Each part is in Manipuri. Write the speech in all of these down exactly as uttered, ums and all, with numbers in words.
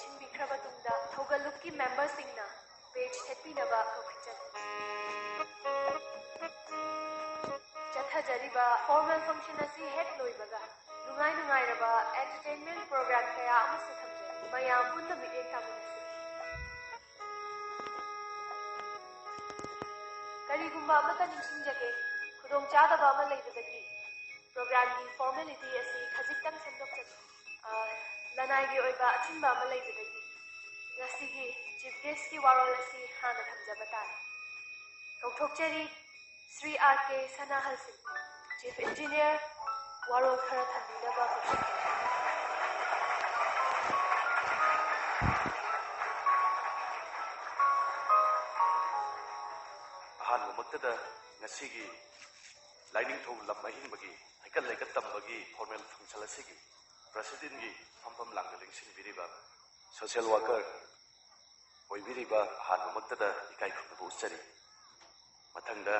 ꯁꯤꯟꯕꯤꯈ꯭ꯔꯕ ꯇꯨꯡꯗ ꯊꯧꯒꯜꯂꯨꯞꯀꯤ ꯃꯦꯝꯕꯔꯁꯤꯡꯅ ꯕꯦꯖ ꯊꯦꯠꯄꯤꯅꯕ ꯀꯧꯈꯠꯆꯔꯤ꯫ ꯆꯠꯊꯖꯔꯤꯕ ꯐꯣꯔꯃꯦꯜ ꯐꯪꯁꯟ ꯑꯁꯤ ꯍꯦꯛ ꯂꯣꯏꯕꯒ ꯅꯨꯡꯉꯥꯏ ꯅꯨꯡꯉꯥꯏꯔꯕ ꯑꯦꯟꯇꯔꯇꯦꯟꯃꯦꯟ ꯄ꯭ꯔꯣꯒ꯭ꯔꯥꯝ ꯀꯌꯥ ꯑꯃꯁꯨ ꯊꯝꯖꯔꯤ꯫ ꯃꯌꯥꯝ ꯄꯨꯟꯅ ꯃꯤꯠꯌꯦꯡ ꯇꯥꯃꯤꯟꯅꯁꯤ꯫ ꯀꯔꯤꯒꯨꯝꯕ ꯑꯃꯠꯇ ꯅꯤꯡꯁꯤꯡꯖꯒꯦ, ꯈꯨꯗꯣꯡꯆꯥꯗꯕ ꯑꯃ ꯂꯩꯕꯗꯒꯤ ꯄ꯭ꯔꯣꯒ꯭ꯔꯥꯝꯒꯤ ꯐꯣꯔꯃꯦꯂꯤꯇꯤ ꯑꯁꯤ ꯈꯖꯤꯛꯇꯪ ꯁꯦꯝꯗꯣꯛꯆꯒꯦ꯫ ꯑ, ꯂꯅꯥꯏꯒꯤ ꯑꯣꯏꯕ ꯑꯆꯤꯟꯕ ꯑꯃ ꯂꯩꯕꯗꯒꯤ ꯉꯁꯤꯒꯤ ꯆꯤꯐ ꯒꯦꯁꯀꯤ ꯋꯥꯔꯣꯜ ꯑꯁꯤ ꯍꯥꯟꯅ ꯊꯝꯖꯕ ꯇꯥꯔꯦ꯫ ꯀꯧꯊꯣꯛꯆꯔꯤ, ꯁ꯭ꯔꯤ ꯑꯥꯔ ꯀꯦ ꯁꯅꯥꯍꯜꯁꯤꯡ, ꯆꯤꯐ ꯏꯟꯖꯤꯅꯤꯌꯔ, ꯋꯥꯔꯣꯜ ꯈꯔ ꯊꯝꯕꯤꯅꯕ ꯀꯧꯖꯔꯤ꯫ ꯑꯍꯥꯟꯕꯃꯛꯇꯗ ꯉꯁꯤꯒꯤ ꯂꯥꯏꯅꯤꯡꯊꯧ ꯂꯝ ꯑꯍꯤꯡꯕꯒꯤ ꯍꯩꯀꯠ ꯂꯩꯀꯠ ꯇꯝꯕꯒꯤ ꯐꯣꯔꯃꯦꯜ ꯐꯪꯁꯟ ꯑꯁꯤꯒꯤ ꯄ꯭ꯔꯁꯤꯗꯦꯟꯒꯤ ꯐꯝꯐꯝ ꯂꯥꯡꯗ ꯂꯦꯡꯁꯤꯟꯕꯤꯔꯤꯕ ꯁꯣꯁꯤꯌꯦꯜ ꯋꯥꯔꯀꯔ ꯑꯣꯏꯕꯤꯔꯤꯕ ꯑꯍꯥꯟꯕꯃꯛꯇꯗ ꯏꯀꯥꯏ ꯈꯨꯝꯅꯕ ꯎꯠꯆꯔꯤ꯫ ꯃꯊꯪꯗ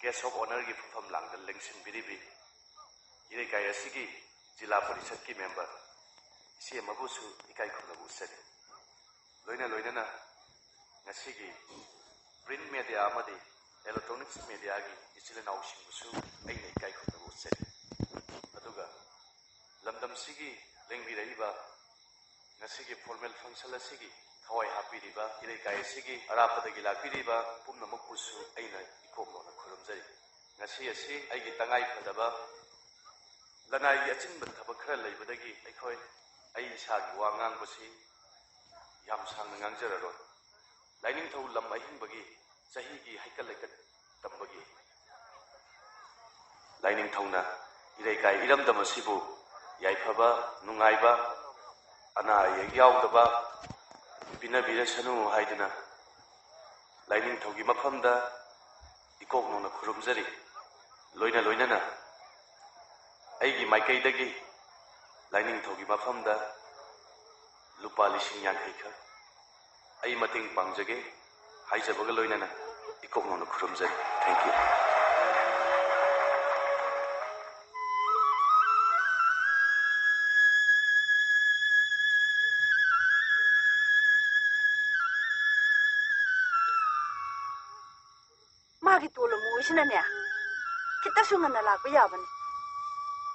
ꯒꯦꯁ ꯑꯣꯐ ꯑꯣꯅꯔꯒꯤ ꯐꯝꯐꯝ ꯂꯥꯡꯗ ꯂꯦꯡꯁꯤꯟꯕꯤꯔꯤꯕꯤ ꯏꯔꯩꯀꯥꯏ ꯑꯁꯤꯒꯤ ꯖꯤꯂꯥ ꯄꯔꯤꯁꯠꯀꯤ ꯃꯦꯝꯕꯔ ꯏꯆꯦ ꯑꯃꯕꯨꯁꯨ ꯏꯀꯥꯏ ꯈꯨꯝꯅꯕ ꯎꯠꯆꯔꯤ꯫ ꯂꯣꯏꯅ ꯂꯣꯏꯅꯅ ꯉꯁꯤꯒꯤ ꯄ꯭ꯔꯤꯟ ꯃꯦꯗꯤꯌꯥ ꯑꯃꯗꯤ ꯏꯂꯦꯛꯇ꯭ꯔꯣꯅꯤꯛꯁ ꯃꯦꯗꯤꯌꯥꯒꯤ ꯏꯆꯤꯜ ꯏꯅꯥꯎꯁꯤꯡꯕꯨꯁꯨ ꯑꯩꯅ ꯏꯀꯥꯏ ꯈꯨꯝꯅꯕ ꯎꯠꯆꯔꯤ꯫ ꯑꯗꯨꯒ ꯂꯝꯗꯝꯁꯤꯒꯤ ꯂꯦꯡꯕꯤꯔꯛꯏꯕ ꯉꯁꯤꯒꯤ ꯐꯣꯔꯃꯦꯜ ꯐꯪꯁꯟ ꯑꯁꯤꯒꯤ ꯊꯋꯥꯏ ꯍꯥꯞꯄꯤꯔꯤꯕ ꯏꯔꯩꯀꯥꯏ ꯑꯁꯤꯒꯤ ꯑꯔꯥꯞꯄꯗꯒꯤ ꯂꯥꯛꯄꯤꯔꯤꯕ ꯄꯨꯝꯅꯃꯛꯄꯨꯁꯨ ꯑꯩꯅ ꯏꯀꯣꯛ ꯅꯧꯅ ꯈꯨꯔꯨꯝꯖꯔꯤ꯫ ꯉꯁꯤ ꯑꯁꯤ ꯑꯩꯒꯤ ꯇꯉꯥꯏ ꯐꯗꯕ ꯂꯅꯥꯏꯒꯤ ꯑꯆꯤꯟꯕ ꯊꯕꯛ ꯈꯔ ꯂꯩꯕꯗꯒꯤ ꯑꯩꯈꯣꯏ, ꯑꯩ ꯏꯁꯥꯒꯤ ꯋꯥ ꯉꯥꯡꯕꯁꯤ ꯌꯥꯝ ꯁꯥꯡꯅ ꯉꯥꯡꯖꯔꯔꯣꯏ꯫ ꯂꯥꯏꯅꯤꯡꯊꯧ ꯂꯝ ꯑꯍꯤꯡꯕꯒꯤ ꯆꯍꯤꯒꯤ ꯍꯩꯀꯠ ꯂꯩꯀꯠ ꯇꯝꯕꯒꯤ ꯂꯥꯏꯅꯤꯡꯊꯧꯅ ꯏꯔꯩꯀꯥꯏ ꯏꯔꯝꯗꯝ ꯑꯁꯤꯕꯨ ꯌꯥꯏꯐꯕ, ꯅꯨꯡꯉꯥꯏꯕ, ꯑꯅꯥ ꯑꯌꯦꯛ ꯌꯥꯎꯗꯕ ꯄꯤꯅꯕꯤꯔꯁꯅꯨ ꯍꯥꯏꯗꯨꯅ ꯂꯥꯏꯅꯤꯡꯊꯧꯒꯤ ꯃꯐꯝꯗ ꯏꯀꯣꯛ ꯅꯧꯅ ꯈꯨꯔꯨꯝꯖꯔꯤ꯫ ꯂꯣꯏꯅ ꯂꯣꯏꯅꯅ ꯑꯩꯒꯤ ꯃꯥꯏꯀꯩꯗꯒꯤ ꯂꯥꯏꯅꯤꯡꯊꯧꯒꯤ ꯃꯐꯝꯗ ꯂꯨꯄꯥ ꯂꯤꯁꯤꯡ ꯌꯥꯡꯈꯩ ꯈꯛ ꯑꯩ ꯃꯇꯦꯡ ꯄꯥꯡꯖꯒꯦ ꯍꯥꯏꯖꯕꯒ ꯂꯣꯏꯅꯅ ꯏꯀꯣꯛ ꯅꯧꯅ ꯈꯨꯔꯨꯝꯖꯔꯤ꯫ Thank you꯫ ꯃꯥꯒꯤ ꯇꯣꯂꯣꯝ ꯃꯣꯏꯁꯤꯅꯅꯦ, ꯈꯤꯇꯁꯨ ꯉꯟꯅ ꯂꯥꯛꯄ ꯌꯥꯕꯅꯤ꯫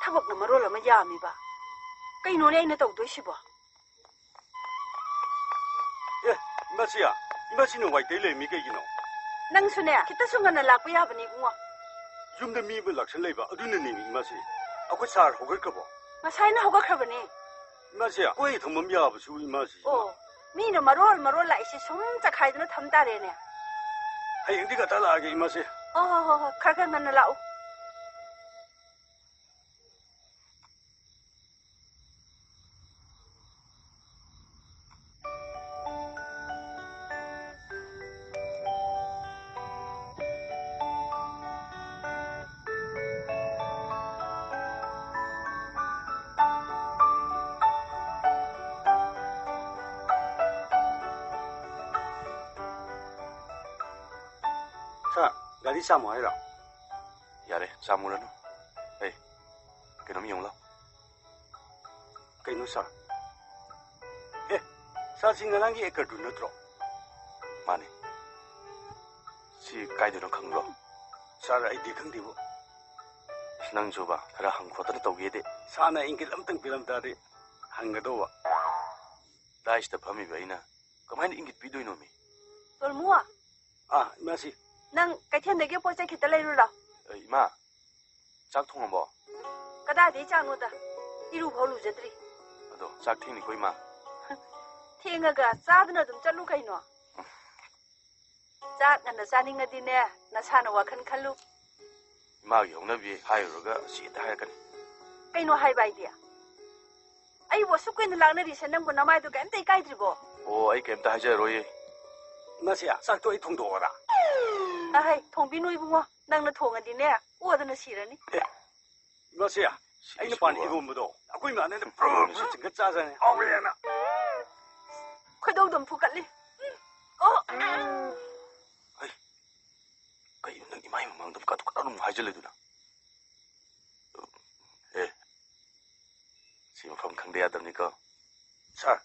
ꯊꯕꯛꯅ ꯃꯔꯣꯜ ꯑꯃ ꯌꯥꯝꯃꯤꯕ꯫ ꯀꯩꯅꯣꯅꯦ ꯑꯩꯅ ꯇꯧꯗꯣꯏꯁꯤꯕꯣ? ꯑꯦ, ꯏꯃꯥꯁꯤ, ꯏꯃꯥꯁꯤꯅ ꯋꯥꯏ ꯇꯩ ꯂꯩꯔꯝꯃꯤ ꯀꯩꯒꯤꯅꯣ? ꯅꯪꯁꯨꯅꯦ, ꯈꯤꯇꯁꯨ ꯉꯟꯅ ꯂꯥꯛꯄ ꯌꯥꯕꯅꯤ ꯏꯕꯨꯡꯉꯣ꯫ ꯌꯨꯝꯗ ꯃꯤ ꯑꯃ ꯂꯥꯛꯁꯜꯂꯛꯏꯕ, ꯑꯗꯨꯅꯅꯦꯃꯤ ꯏꯃꯥꯁꯤ꯫ ꯑꯩꯈꯣꯏ ꯁꯥꯔ ꯍꯧꯒꯠꯈ꯭ꯔꯕꯣ? ꯉꯁꯥꯏꯅ ꯍꯧꯒꯠꯈ꯭ꯔꯕꯅꯦ꯫ ꯏꯃꯥꯁꯤ, ꯀꯣꯏ ꯊꯝꯐꯝ ꯌꯥꯕꯁꯨ ꯏꯃꯥꯁꯤ꯫ ꯑꯣ, ꯃꯤꯅ ꯃꯔꯣꯜ ꯃꯔꯣꯜ ꯂꯥꯛꯏꯁꯦ ꯁꯨꯝ ꯆꯈꯥꯏꯗꯨꯅ ꯊꯝ ꯇꯥꯔꯦꯅꯦ꯫ ꯍꯌꯦꯡꯗꯤ ꯉꯟꯇꯥ ꯂꯥꯛꯑꯒꯦ ꯏꯃꯥꯁꯤ꯫ ꯍꯣ, ꯍꯣ, ꯍꯣ, ꯍꯣ, ꯈꯔ ꯈꯔ ꯉꯟꯅ ꯂꯥꯛꯎ꯫ ꯁꯥꯔ, ꯒꯥꯔꯤ ꯆꯥꯝꯃꯣ ꯍꯥꯏꯔꯣ? ꯌꯥꯔꯦ, ꯆꯥꯝꯃꯨꯔꯅꯨ꯫ ꯑꯦ, ꯀꯩꯅꯣꯝ ꯌꯦꯡꯉꯨ ꯂꯥꯎ꯫ ꯀꯩꯅꯣ ꯁꯥꯔ? ꯑꯦ, ꯁꯥꯔ, ꯁꯤ ꯉꯔꯥꯡꯒꯤ ꯑꯦꯀꯔꯗꯨ ꯅꯠꯇ꯭ꯔꯣ? ꯃꯥꯅꯦ꯫ ꯁꯤ ꯀꯥꯏꯗꯅꯣ ꯈꯪꯕ꯭ꯔꯣ? ꯁꯥꯔ, ꯑꯩꯗꯤ ꯈꯪꯗꯦꯕꯣ꯫ ꯑꯁ, ꯅꯪꯁꯨꯕ, ꯈꯔ ꯍꯪ ꯈꯣꯠꯇꯅ ꯇꯧꯒꯦꯗꯤ꯫ ꯁꯥꯔꯅ ꯏꯪꯒꯤꯠ ꯑꯝꯇꯪ ꯄꯤꯔꯝ ꯇꯥꯔꯗꯤ ꯍꯪꯒꯗꯧꯕ꯫ ꯗꯥꯏꯁꯇ ꯐꯝꯃꯤꯕ ꯑꯩꯅ ꯀꯃꯥꯏꯅ ꯏꯪꯒꯤꯠ ꯄꯤꯗꯣꯏꯅꯣꯃꯤ? ꯇꯣꯜꯃꯨ, ꯑꯥ, ꯏꯃꯥꯁꯤ꯫ ꯅꯪ ꯀꯩꯊꯦꯜꯗꯒꯤ ꯄꯣꯠ ꯆꯩ ꯈꯤꯇ ꯂꯩꯔꯨꯔꯣ꯫ ꯑꯦ, ꯏꯃꯥ, ꯆꯥꯛ ꯊꯣꯡꯉꯕꯣ? ꯀꯗꯥꯏꯗꯒꯤ ꯆꯥꯛꯅꯣꯗ? ꯏꯔꯨ ꯐꯥꯎ ꯂꯨꯖꯗ꯭ꯔꯤ꯫ ꯑꯗꯣ ꯆꯥꯛ ꯊꯦꯡꯅꯤꯀꯣ, ꯏꯃꯥ꯫ ꯊꯦꯡꯉꯒ ꯆꯥꯗꯨꯅ ꯑꯗꯨꯝ ꯆꯠꯂꯨ ꯀꯩꯅꯣ꯫ ꯆꯥꯛ ꯉꯟꯅ ꯆꯥꯅꯤꯡꯉꯗꯤꯅꯦ, ꯅꯁꯥꯅ ꯋꯥꯈꯜ ꯈꯜꯂꯨ꯫ ꯏꯃꯥꯒꯤ ꯍꯧꯅꯕꯤ ꯍꯥꯏꯔꯨꯔꯒ ꯁꯤ ꯍꯦꯛꯇ ꯍꯥꯏꯔꯛꯀꯅꯤ꯫ ꯀꯩꯅꯣ ꯍꯥꯏꯕ ꯍꯥꯏꯗꯤ? ꯑꯩꯕꯨ ꯑꯁꯨꯛ ꯀꯨꯏꯅ ꯂꯥꯛꯅꯔꯤꯁꯦ ꯅꯪꯕꯨ ꯅꯃꯥꯏꯗꯣ ꯀꯩꯝꯇ ꯏꯀꯥꯏꯗ꯭ꯔꯤꯕꯣ? ꯑꯣ, ꯑꯩ ꯀꯩꯝꯇ ꯍꯥꯏꯖꯔꯔꯣꯏꯌꯦ꯫ ꯏꯃꯥꯁꯤ, ꯆꯥꯛꯇꯣ ꯑꯩ ꯊꯣꯡꯗꯣꯛꯑꯣꯔꯥ? ꯑꯍꯩ, ꯊꯣꯡꯕꯤꯅꯨ ꯏꯕꯨꯡꯉꯣ꯫ ꯅꯪꯅ ꯊꯣꯡꯉꯗꯤꯅꯦ, ꯑꯣꯗꯅ ꯁꯤꯔꯅꯤ꯫ ꯑꯦ, ꯏꯃꯥꯁꯤ, ꯁꯤ ꯑꯩꯅ ꯄꯥꯟ ꯏꯁꯤꯡꯗꯨꯒ ꯏꯔꯣꯝꯕꯗꯣ ꯑꯩꯈꯣꯏ ꯏꯃꯥꯅ ꯑꯗꯨꯝ ꯄ꯭ꯔꯨ ꯄ꯭ꯔꯨ ꯆꯤꯡꯈꯠ ꯆꯥꯖꯅꯤ꯫ ꯍꯥꯎꯋꯦꯅ꯫ ꯈꯣꯏꯗꯧ ꯑꯗꯨꯝ ꯐꯨꯒꯠꯂꯤ꯫ ꯎꯝ꯫ ꯑꯣ꯫ ꯍꯩ, ꯀꯩꯅꯣ ꯅꯪ ꯏꯃꯥꯒꯤ ꯃꯃꯥꯡꯗ ꯀꯥꯇꯨ ꯀꯥꯔꯟ ꯑꯃꯨꯛ ꯍꯥꯏꯖꯜꯂꯤꯗꯨꯅ? ꯑꯦ, ꯁꯤ ꯃꯐꯝ ꯈꯪꯗ ꯌꯥꯗꯕꯅꯤꯀꯣ꯫ ꯁꯥꯔ,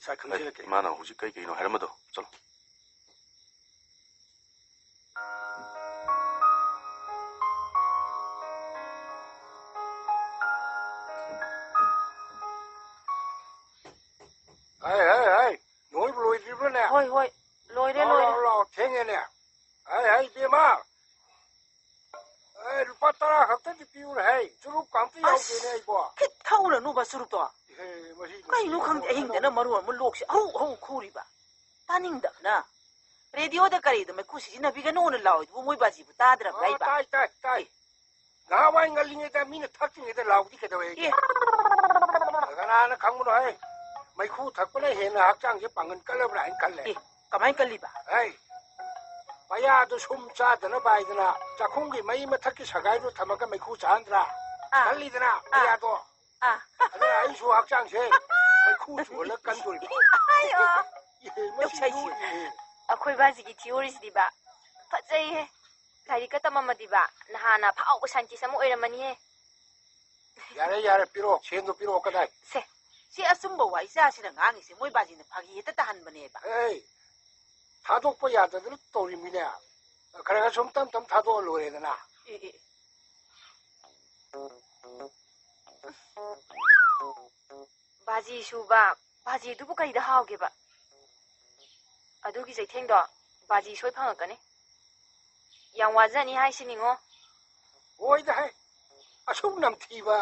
ꯁꯥꯔ, ꯑꯦ, ꯈꯪꯖꯔꯒꯦ꯫ ꯏꯃꯥꯅ ꯍꯧꯖꯤꯛ ꯀꯩ ꯀꯩꯅꯣ ꯍꯥꯏꯔꯝꯕꯗꯣ, ꯆꯠꯂꯣ꯫ ꯍꯩ, ꯍꯩ, ꯍꯩ, ꯅꯣꯏꯕꯨ ꯂꯣꯏꯗ꯭ꯔꯤꯕ꯭ꯔꯅꯦ? ꯍꯣꯏ, ꯍꯣꯏ, ꯂꯣꯏꯔꯦ, ꯂꯥꯛꯑꯣ, ꯂꯣꯏꯔꯦ꯫ ꯂꯥꯛꯑꯣ, ꯂꯥꯛꯑꯣ, ꯊꯦꯡꯉꯦꯅꯦ꯫ ꯍꯩ, ꯍꯩ, ꯏꯕꯦꯝꯃ꯫ ꯑꯦ, ꯂꯨꯄꯥ ꯇꯔꯥ ꯈꯛꯇꯗꯤ ꯄꯤꯌꯨꯅꯦ, ꯍꯩ꯫ ꯆꯨꯔꯨꯞꯀ ꯑꯝꯇ ꯌꯥꯎꯗꯦꯅꯦ ꯑꯁ, ꯑꯩꯕꯣ꯫ ꯈꯤꯠ ꯊꯛꯎꯔꯅꯨꯕ ꯆꯨꯔꯨꯞꯇꯣ꯫ ꯏꯍꯦ, ꯃꯁꯤ ꯀꯩꯅꯣ ꯅꯨꯄꯤꯁꯤꯕꯨ ꯈꯪꯗꯦ, ꯑꯍꯤꯡꯗꯅ ꯃꯔꯣꯟ ꯑꯃ ꯂꯣꯛꯁꯦ ꯑꯍꯧ ꯑꯍꯧ ꯈꯨꯔꯤꯕ꯫ ꯇꯥꯅꯤꯡꯗꯕꯅ꯫ ꯔꯦꯗꯤꯑꯣꯗ ꯀꯔꯤꯗ ꯃꯩꯈꯨ ꯁꯤꯖꯤꯟꯅꯕꯤꯒꯅꯣꯅ ꯂꯥꯎꯔꯤꯗꯨꯕꯨ ꯃꯣꯏ ꯕꯥꯖꯤꯕꯨ ꯇꯥꯗ꯭ꯔꯕ꯭ꯔꯥ ꯑꯥ, ꯍꯥꯏꯕ? ꯇꯥꯏ, ꯇꯥꯏ, ꯇꯥꯏ꯫ ꯑꯦ꯫ ꯉꯍꯥꯟꯋꯥꯏ ꯉꯜꯂꯤꯉꯩꯗ ꯃꯤꯅ ꯊꯛꯇ꯭ꯔꯤꯉꯩꯗ ꯂꯥꯎꯕꯗꯤ ꯀꯩꯗꯧꯋꯦ? ꯑꯦ꯫ ꯀꯅꯥꯅ ꯈꯪꯕꯅꯣ ꯍꯦ? ꯃꯩꯈꯨ ꯊꯛꯄꯅ ꯍꯦꯟꯅ ꯍꯛꯆꯥꯡꯁꯦ ꯄꯥꯡꯒꯜ ꯀꯜꯂꯕ꯭ꯔꯥ ꯍꯥꯏꯅ ꯈꯜꯂꯦ꯫ ꯑꯦ, ꯀꯃꯥꯏꯅ ꯀꯜꯂꯤꯕ? ꯍꯩ, ꯄꯌꯥꯗꯨ ꯁꯨꯝ ꯆꯥꯗꯅꯕ ꯍꯥꯏꯗꯅ ꯆꯥꯛꯈꯨꯝꯒꯤ ꯃꯩ ꯃꯊꯛꯀꯤ ꯁꯒꯥꯏꯗꯨ ꯊꯝꯃꯒ ꯃꯩꯈꯨ ꯆꯥꯍꯟꯗ꯭ꯔꯥ? ꯑꯥ꯫ ꯀꯜꯂꯤꯗꯅ ꯑꯥ꯫ ꯄꯌꯥꯗꯣ꯫ ꯑꯥ꯫ ꯑꯗꯨꯅ ꯑꯩꯁꯨ ꯍꯛꯆꯥꯡꯁꯦ ꯃꯩꯈꯨ ꯆꯨꯍꯜꯂꯒ ꯀꯟꯗꯣꯔꯤꯕ꯫ ꯑꯌꯣ꯫ ꯏꯍꯦ, ꯃꯁꯤ ꯇꯣꯛꯁꯩꯁꯤ꯫ ꯅꯣꯏꯅꯦꯍꯦ꯫ ꯑꯩꯈꯣꯏ ꯕꯥꯖꯤꯒꯤ ꯊꯤꯑꯣꯔꯤꯁꯤꯗꯤꯕ ꯐꯖꯩꯍꯦ꯫ ꯂꯥꯏꯔꯤꯛꯀ ꯇꯝꯃꯝꯃꯗꯤꯕ ꯅꯍꯥꯟꯅ ꯑꯐꯥꯎꯕ ꯁꯥꯏꯟꯇꯤꯁ ꯑꯃ ꯑꯣꯏꯔꯝꯃꯅꯤꯍꯦ꯫ ꯌꯥꯔꯦ, ꯌꯥꯔꯦ, ꯄꯤꯔꯛꯑꯣ꯫ ꯁꯦꯟꯗꯣ ꯄꯤꯔꯛꯑꯣ, ꯀꯗꯥꯏ? ꯁꯦ, ꯁꯤ ꯑꯆꯨꯝꯕ ꯋꯥ ꯏꯆꯥꯁꯤꯅ ꯉꯥꯡꯉꯤꯁꯦ ꯃꯣꯏ ꯕꯥꯖꯤꯅ ꯐꯥꯒꯤ ꯍꯦꯛꯇ ꯇꯥꯍꯟꯕꯅꯦꯕ꯫ ꯑꯦ, ꯊꯥꯗꯣꯛꯄ ꯌꯥꯗꯗꯅ ꯇꯧꯔꯤꯃꯤꯅꯦ꯫ ꯈꯔ ꯈꯔ ꯁꯨꯝ ꯇꯞ ꯇꯞ ꯊꯥꯗꯣꯛꯑ ꯂꯣꯏꯔꯦꯗꯅ꯫ ꯑꯦ, ꯑꯦ꯫ ꯕꯥꯖꯤ ꯁꯨꯕ, ꯕꯥꯖꯤꯗꯨꯕꯨ ꯀꯩꯗ ꯍꯥꯎꯒꯦꯕ? ꯑꯗꯨꯒꯤ ꯆꯩꯊꯦꯡꯗꯣ ꯕꯥꯖꯤ ꯁꯣꯏ ꯐꯪꯉꯛꯀꯅꯤ꯫ ꯌꯥꯝ ꯋꯥꯖꯅꯤ ꯍꯥꯏꯁꯤꯅꯤꯉꯣ꯫ ꯍꯣꯏꯗ ꯍꯦ, ꯑꯁꯨꯛ ꯅꯝꯊꯤꯕ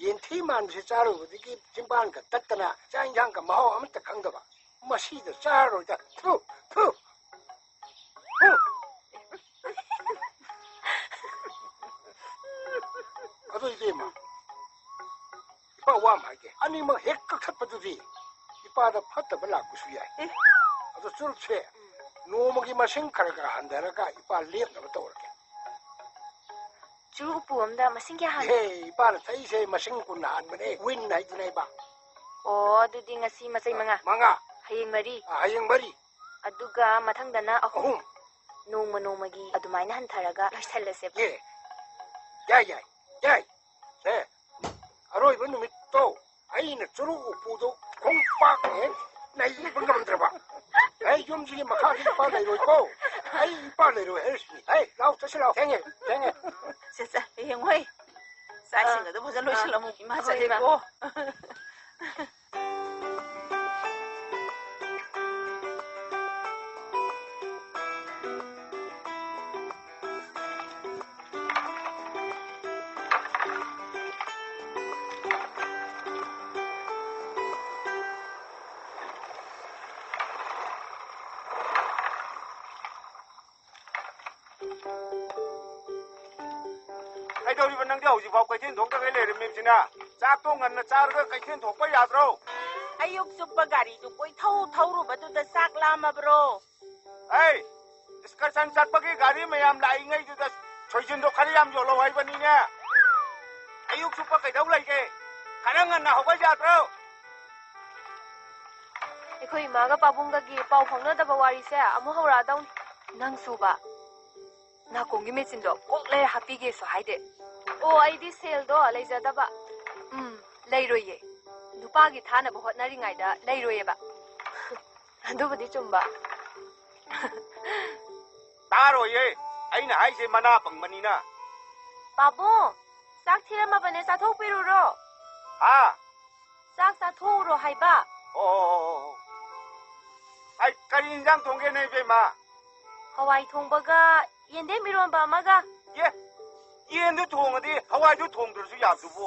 ꯌꯦꯟꯊꯤ ꯃꯥꯟꯕꯁꯦ ꯆꯥꯔꯨꯕꯗꯒꯤ ꯆꯤꯟꯕꯥꯟꯒ ꯇꯠꯇꯅ ꯆꯥꯛ ꯏꯟꯁꯥꯡꯒ ꯃꯍꯥꯎ ꯑꯃꯠꯇ ꯈꯪꯗꯕ꯫ ꯃꯁꯤꯗ ꯆꯥꯔꯔꯣꯏꯗ꯫ ꯊꯨ, ꯊꯨ꯫ ꯍꯨꯝ꯫ ꯑꯗꯣ ꯏꯕꯦꯝꯃ, ꯏꯄꯥ ꯋꯥ ꯑꯃ ꯍꯥꯏꯒꯦ꯫ ꯑꯅꯤꯃꯛ ꯍꯦꯛ ꯀꯛꯊꯠꯄꯗꯨꯗꯤ ꯏꯄꯥꯗ ꯐꯠꯇꯕ ꯂꯥꯛꯄꯁꯨ ꯌꯥꯏ꯫ ꯑꯦ꯫ ꯑꯗꯣ ꯆꯨꯔꯨꯞꯁꯦ ꯅꯣꯡꯃꯒꯤ ꯃꯁꯤꯡ ꯈꯔ ꯈꯔ ꯍꯟꯊꯔꯒ ꯏꯄꯥ ꯂꯦꯞꯅꯕ ꯇꯧꯔꯒꯦ꯫ ꯆꯨꯔꯨꯞ ꯎꯄꯨ ꯑꯝꯗ ꯃꯁꯤꯡ ꯀꯌꯥ ꯍꯥꯟꯒꯦ? ꯏꯍꯦ, ꯏꯄꯥꯅ ꯊꯛꯏꯁꯦ ꯃꯁꯤꯡ ꯀꯨꯟ ꯍꯥꯟꯕꯅꯦ, ꯋꯤꯟ ꯍꯥꯏꯗꯨꯅꯦ ꯏꯄꯥ꯫ ꯑꯣ, ꯑꯗꯨꯗꯤ ꯉꯁꯤ ꯃꯆꯩ ꯃꯉꯥ꯫ ꯃꯉꯥ꯫ ꯍꯌꯦꯡ ꯃꯔꯤ꯫ ꯑ, ꯍꯌꯦꯡ ꯃꯔꯤ꯫ ꯑꯗꯨꯒ ꯃꯊꯪꯗꯅ ꯑꯍꯨꯝ꯫ ꯑꯍꯨꯝ꯫ ꯅꯣꯡꯃ ꯅꯣꯡꯃꯒꯤ ꯑꯗꯨꯃꯥꯏꯅ ꯍꯟꯊꯔꯒ ꯂꯣꯏꯁꯜꯂꯁꯦꯕ꯫ ꯑꯦ, ꯌꯥꯏ, ꯌꯥꯏ, ꯌꯥꯏ꯫ ꯁꯦ, ꯑꯔꯣꯏꯕ ꯅꯨꯃꯤꯠꯇꯣ ꯑꯩꯅ ꯆꯨꯔꯨꯞ ꯎꯄꯨꯗꯣ ꯈꯣꯡꯄꯥꯛꯅ ꯍꯦꯛ ꯅꯩꯕ ꯉꯝꯗ꯭ꯔꯕ꯫ ꯑꯩ ꯌꯨꯝꯁꯤꯒꯤ ꯃꯈꯥꯗ ꯏꯄꯥ ꯂꯩꯔꯣꯏꯀꯣ꯫ ꯑꯩ ꯏꯄꯥ ꯂꯩꯔꯣꯏ ꯍꯥꯏꯔꯤꯁꯤꯅꯤ꯫ ꯍꯩ, ꯂꯥꯎ, ꯆꯠꯁꯤ ꯂꯥꯎ, ꯊꯦꯡꯉꯦ, ꯊꯦꯡꯉꯦ꯫ ꯁꯦ, ꯁꯦ, ꯍꯌꯦꯡ ꯍꯣꯏ꯫ ꯆꯥꯛ ꯏꯁꯤꯡ ꯑꯥ, ꯑꯗꯨ ꯐꯖꯅ ꯑꯥ, ꯂꯣꯏꯁꯤꯜꯂꯝꯃꯨ꯫ ꯏꯃꯥ ꯍꯣꯏ, ꯆꯠꯂꯦꯀꯣ꯫ ꯏꯃꯥ꯫ ꯀꯩꯗꯧꯔꯤꯕ ꯅꯪꯗꯤ ꯍꯧꯖꯤꯛꯐꯥꯎ ꯀꯩꯊꯦꯜ ꯊꯣꯛꯇ꯭ꯔꯒ ꯂꯩꯔꯝꯃꯤꯕꯁꯤꯅ? ꯆꯥꯛꯇꯣ ꯉꯟꯅ ꯆꯥꯔꯒ ꯀꯩꯊꯦꯜ ꯊꯣꯛꯄ ꯌꯥꯗ꯭ꯔꯣ? ꯑꯌꯨꯛ ꯆꯨꯞꯄ ꯒꯥꯔꯤꯗꯨ ꯀꯣꯏꯊꯧ ꯊꯧꯔꯨꯕꯗꯨꯗ ꯆꯥꯛ ꯂꯥꯝꯃꯕ꯭ꯔꯣ? ꯑꯩ excursion ꯆꯠꯄꯒꯤ ꯒꯥꯔꯤ ꯃꯌꯥꯝ ꯂꯥꯛꯏꯉꯩꯗꯨꯗ ꯁꯣꯏꯖꯤꯟꯗꯣ ꯈꯔ ꯌꯥꯝ ꯌꯣꯜꯍꯧ ꯍꯥꯏꯕꯅꯤꯅꯦ꯫ ꯑꯌꯨꯛ ꯆꯨꯞꯄ ꯀꯩꯗꯧ ꯂꯩꯒꯦ? ꯈꯔ ꯉꯟꯅ ꯍꯧꯒꯠ ꯌꯥꯗ꯭ꯔꯣ? ꯑꯩꯈꯣꯏ ꯏꯃꯥꯒ ꯄꯥꯕꯨꯡꯒꯒꯤ ꯄꯥꯎ ꯐꯥꯎꯅꯗꯕ ꯋꯥꯔꯤꯁꯦ ꯑꯃꯨꯛ ꯍꯧꯔꯛꯑꯗꯧꯅꯤ꯫ ꯅꯪꯁꯨꯕ, ꯅꯥꯀꯣꯡꯒꯤ ꯃꯦꯆꯤꯟꯗꯣ ꯀꯣꯛ ꯂꯩꯔ ꯍꯥꯞꯄꯤꯒꯦꯁꯨ ꯍꯥꯏꯗꯦ꯫ ꯑꯣ, ꯑꯩꯗꯤ ꯁꯦꯜꯗꯣ ꯂꯩꯖꯗꯕ꯫ ꯎꯝ, ꯂꯩꯔꯣꯏꯌꯦ꯫ ꯅꯨꯄꯥꯒꯤ ꯊꯥꯅꯕ ꯍꯣꯠꯅꯔꯤꯉꯩꯗ ꯂꯩꯔꯣꯏꯌꯦꯕ꯫ ꯑꯗꯨꯕꯨꯗꯤ ꯆꯨꯝꯕ꯫ ꯇꯥꯔꯣꯏꯌꯦ, ꯑꯩꯅ ꯍꯥꯏꯁꯦ ꯃꯅꯥ ꯄꯪꯕꯅꯤꯅ꯫ ꯄꯥꯕꯨꯡ, ꯆꯥꯛ ꯊꯤꯔꯝꯃꯕꯅꯦ, ꯆꯥꯊꯣꯛꯄꯤꯔꯨꯔꯣ꯫ ꯍꯥ? ꯆꯥꯛ ꯆꯥꯊꯣꯛꯎꯔꯣ ꯍꯥꯏꯕ꯫ ꯑꯣ, ꯑꯣ, ꯑꯣ, ꯑꯣ꯫ ꯑꯩ ꯀꯔꯤ ꯏꯟꯖꯥꯡ ꯊꯣꯡꯒꯦꯅꯦ, ꯏꯕꯦꯝꯃ? ꯍꯋꯥꯏ ꯊꯣꯡꯕꯒ ꯌꯦꯟꯗꯦꯝ ꯏꯔꯣꯟꯕ ꯑꯃꯒ꯫ ꯑꯦ, ꯌꯦꯟꯗꯨ ꯊꯣꯡꯉꯗꯤ ꯍꯋꯥꯏꯗꯨ ꯊꯣꯡꯗ꯭ꯔꯁꯨ ꯌꯥꯕꯗꯨꯕꯨ꯫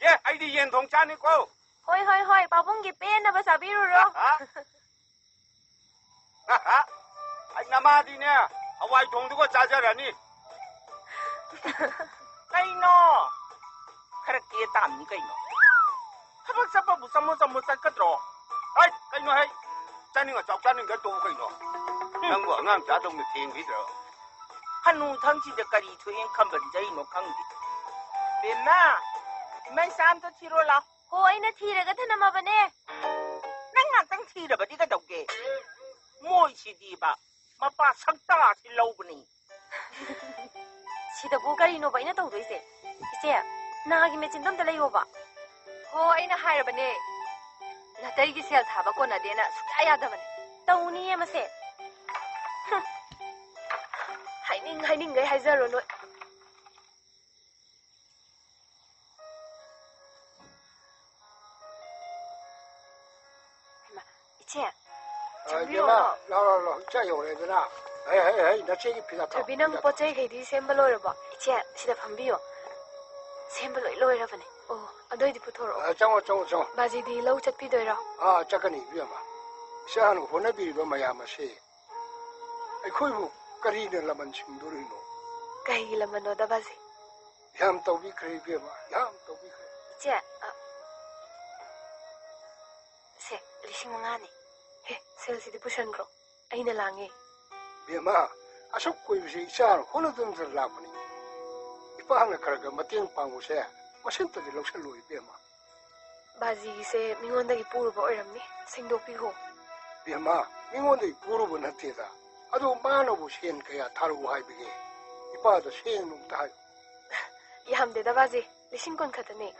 ꯑꯦ, ꯑꯩꯗꯤ ꯌꯦꯟ ꯊꯣꯡ ꯆꯥꯅꯤꯀꯣ꯫ ꯍꯣꯏ, ꯍꯣꯏ, ꯍꯣꯏ, ꯄꯥꯕꯨꯡꯒꯤ ꯄꯦꯟꯅꯕ ꯆꯥꯕꯤꯔꯨꯔꯣ꯫ ꯑꯩ ꯅꯃꯥꯗꯤꯅꯦ, ꯍꯋꯥꯏ ꯊꯣꯡꯗꯨꯒ ꯆꯥꯖꯔꯅꯤ꯫ ꯀꯩꯅꯣ? ꯈꯔ ꯀꯦ ꯇꯥꯝꯅꯤ ꯀꯩꯅꯣ? ꯊꯕꯛ ꯆꯠꯄꯕꯨ ꯆꯃꯣ ꯆꯃꯣ ꯆꯠꯀꯗ꯭ꯔꯣ? ꯍꯩ, ꯀꯩꯅꯣ ꯍꯩ? ꯆꯥꯅꯤꯡꯉ ꯆꯥꯎ, ꯆꯥꯅꯤꯡꯗ ꯇꯣꯛꯎ ꯀꯩꯅꯣ꯫ ꯅꯪꯕꯨ ꯑꯉꯥꯡ ꯆꯥꯗꯧꯅ ꯊꯦꯡꯕꯤꯗ꯭ꯔꯣ? ꯍꯅꯨ ꯊꯪꯁꯤꯗ ꯀꯔꯤ ꯊꯣꯛꯑꯦꯅ ꯈꯟꯕꯅꯤꯗꯩꯅꯣ ꯈꯪꯗꯦ꯫ ꯕꯦꯝꯃ, ꯏꯃꯩ ꯆꯥ ꯑꯝꯇ ꯊꯤꯔꯣ ꯂꯥꯎ꯫ ꯍꯣ, ꯑꯩꯅ ꯊꯤꯔꯒ ꯊꯅꯝꯃꯕꯅꯦ꯫ ꯅꯪ ꯉꯥꯛꯇꯪ ꯊꯤꯔꯕꯗꯤ ꯀꯩꯗꯧꯒꯦ? ꯃꯣꯏꯁꯤꯗꯤꯕ ꯃꯄꯥ ꯁꯛꯇꯥꯁꯤ ꯂꯧꯕꯅꯤ꯫ ꯁꯤꯗꯕꯨ ꯀꯔꯤꯅꯣꯕ ꯑꯩꯅ ꯇꯧꯗꯣꯏꯁꯦ? ꯏꯆꯦ, ꯅꯥꯒꯤ ꯃꯦꯆꯤꯟꯗꯣ ꯑꯝꯇ ꯂꯩꯌꯣꯕ꯫ ꯍꯣ, ꯑꯩꯅ ꯍꯥꯏꯔꯕꯅꯦ꯫ ꯅꯥꯇꯩꯒꯤ ꯁꯦꯜ ꯊꯥꯕ ꯀꯣꯟꯅꯗꯦꯅ ꯁꯨꯡꯌꯥ ꯌꯥꯗꯕꯅꯦ꯫ ꯇꯧꯅꯤꯌꯦ ꯃꯁꯦ꯫ ꯍꯨꯝ꯫ ꯍꯥꯏꯅꯤꯡ ꯍꯥꯏꯅꯤꯡꯈꯩ ꯍꯥꯏꯖꯔꯣ ꯅꯣꯏ꯫ ꯍꯩꯃꯥ, ꯏꯆꯦ, ꯑ, ꯆꯪꯕꯤꯔꯣ, ꯏꯕꯦꯝꯃ, ꯂꯥꯎ꯫ ꯂꯥꯎ, ꯂꯥꯎ, ꯂꯥꯎ, ꯏꯆꯥ ꯌꯧꯔꯦꯗꯅ꯫ ꯍꯩ, ꯍꯩ, ꯍꯩ, ꯅꯆꯦꯒꯤ ꯐꯤꯗꯥ ꯊꯥꯎ, ꯊꯣꯏꯕꯤ, ꯅꯪ ꯐꯤꯗꯥ ꯄꯣꯠ ꯊꯥꯎ꯫ ꯆꯩꯈꯩꯗꯤ ꯁꯦꯝꯕ ꯂꯣꯏꯔꯕꯣ? ꯏꯆꯦ, ꯁꯤꯗ ꯐꯝꯕꯤꯌꯣ꯫ ꯁꯦꯝꯕ ꯂꯣꯏ ꯂꯣꯏꯔꯕꯅꯦ꯫ ꯑꯣ, ꯑꯗꯨ ꯑꯣꯏꯗꯤ ꯄꯨꯊꯣꯔꯛꯑꯣ꯫ ꯑ, ꯆꯪꯉꯣ, ꯆꯪꯉꯣ, ꯆꯪꯉꯣ꯫ ꯕꯥꯖꯤꯗꯤ ꯂꯧ ꯆꯠꯄꯤꯗꯣꯏꯔꯣ? ꯑꯥ, ꯆꯠꯀꯅꯤ, ꯏꯕꯦꯝꯃ꯫ ꯏꯆꯥꯅ ꯍꯣꯠꯅꯕꯤꯔꯤꯕ ꯃꯌꯥꯝ ꯑꯁꯤ ꯑꯩꯈꯣꯏꯕꯨ ꯀꯔꯤꯅ ꯂꯃꯟ ꯁꯤꯡꯗꯣꯔꯤꯅꯣ? ꯀꯩꯒꯤ ꯂꯃꯟꯅꯣꯗ, ꯕꯥꯖꯤ? ꯌꯥꯝ ꯇꯧꯕꯤꯈ꯭ꯔꯦ ꯏꯕꯦꯝꯃ, ꯌꯥꯝ ꯇꯧꯕꯤꯈ꯭ꯔꯦ꯫ ꯏꯆꯦ, ꯑ, ꯁꯦ, ꯂꯤꯁꯤꯡ ꯃꯉꯥꯅꯤ꯫ ꯍꯦ, ꯁꯦꯜꯁꯤꯗꯤ ꯄꯨꯁꯟꯈ꯭ꯔꯣ꯫ ꯑꯩꯅ ꯂꯥꯡꯉꯦ꯫ ꯏꯕꯦꯝꯃ, ꯑꯁꯨꯛ ꯀꯨꯏꯕꯁꯦ ꯏꯆꯥꯅ ꯍꯣꯠꯅꯗꯨꯅ ꯂꯥꯛꯄꯅꯤ꯫ ꯏꯄꯥꯅ ꯈꯔ ꯈꯔ ꯃꯇꯦꯡ ꯄꯥꯡꯕꯁꯦ ꯃꯁꯤꯃꯇꯗꯤ ꯂꯧꯁꯜꯂꯨ ꯏꯕꯦꯝꯃ꯫ ꯕꯥꯖꯤꯒꯤꯁꯦ ꯃꯤꯉꯣꯟꯗꯒꯤ ꯄꯨꯔꯨꯕ ꯑꯣꯏꯔꯝꯅꯤ꯫ ꯁꯦꯡꯗꯣꯛꯄꯤꯈꯣ꯫ ꯏꯕꯦꯝꯃ, ꯃꯤꯉꯣꯟꯗꯒꯤ ꯄꯨꯔꯨꯕ ꯅꯠꯇꯦꯗ꯫ ꯑꯗꯣ ꯃꯥꯅꯕꯨ ꯁꯦꯟ ꯀꯌꯥ ꯊꯥꯔꯛꯎ ꯍꯥꯏꯕꯒꯦ? ꯏꯄꯥꯗ ꯁꯦꯟ ꯑꯃꯨꯛꯇ ꯍꯥꯏꯌꯨ꯫ ꯌꯥꯝꯗꯦꯗ ꯕꯥꯖꯤ, ꯂꯤꯁꯤꯡ ꯀꯨꯟ ꯈꯛꯇꯅꯦ꯫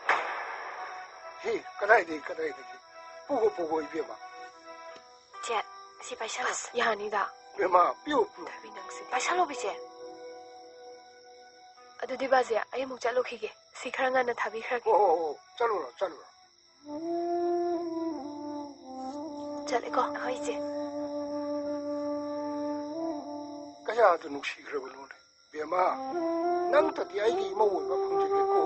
ꯍꯦ, ꯀꯗꯥꯏꯗꯒꯤ, ꯀꯗꯥꯏꯗꯒꯤ? ꯄꯨꯒꯣ, ꯄꯨꯒꯣ, ꯏꯕꯦꯝꯃ꯫ ꯆꯦ, ꯁꯤ ꯄꯥꯏꯁꯜꯂꯣ꯫ ꯑꯁ, ꯌꯥꯅꯤꯗ꯫ ꯏꯕꯦꯝꯃ, ꯄꯤꯌꯨ, ꯄꯤꯌꯨ꯫ ꯊꯕꯤ ꯅꯪꯁꯤꯗꯤ꯫ ꯄꯥꯏꯁꯜꯂꯣ, ꯕꯤꯆꯦ꯫ ꯑꯗꯨꯗꯤ ꯕꯥꯖꯤ, ꯑꯩ ꯑꯃꯨꯛ ꯆꯠꯂꯨꯈꯤꯒꯦ꯫ ꯁꯤ ꯈꯔ ꯉꯟꯅ ꯊꯥꯕꯤꯈ꯭ꯔꯒꯦ꯫ ꯑꯣ, ꯑꯣ, ꯑꯣ, ꯆꯠꯂꯨꯔꯣ, ꯆꯠꯂꯨꯔꯣ꯫ ꯆꯠꯂꯦꯀꯣ? ꯍꯣꯏ, ꯏꯆꯦ꯫ ꯀꯌꯥꯗ ꯅꯨꯡꯁꯤꯈ꯭ꯔꯕꯅꯣꯅꯦ꯫ ꯕꯦꯝꯃ, ꯅꯪꯇꯗꯤ ꯑꯩꯒꯤ ꯏꯃꯧ ꯑꯣꯏꯕ ꯐꯪꯖꯒꯦꯀꯣ꯫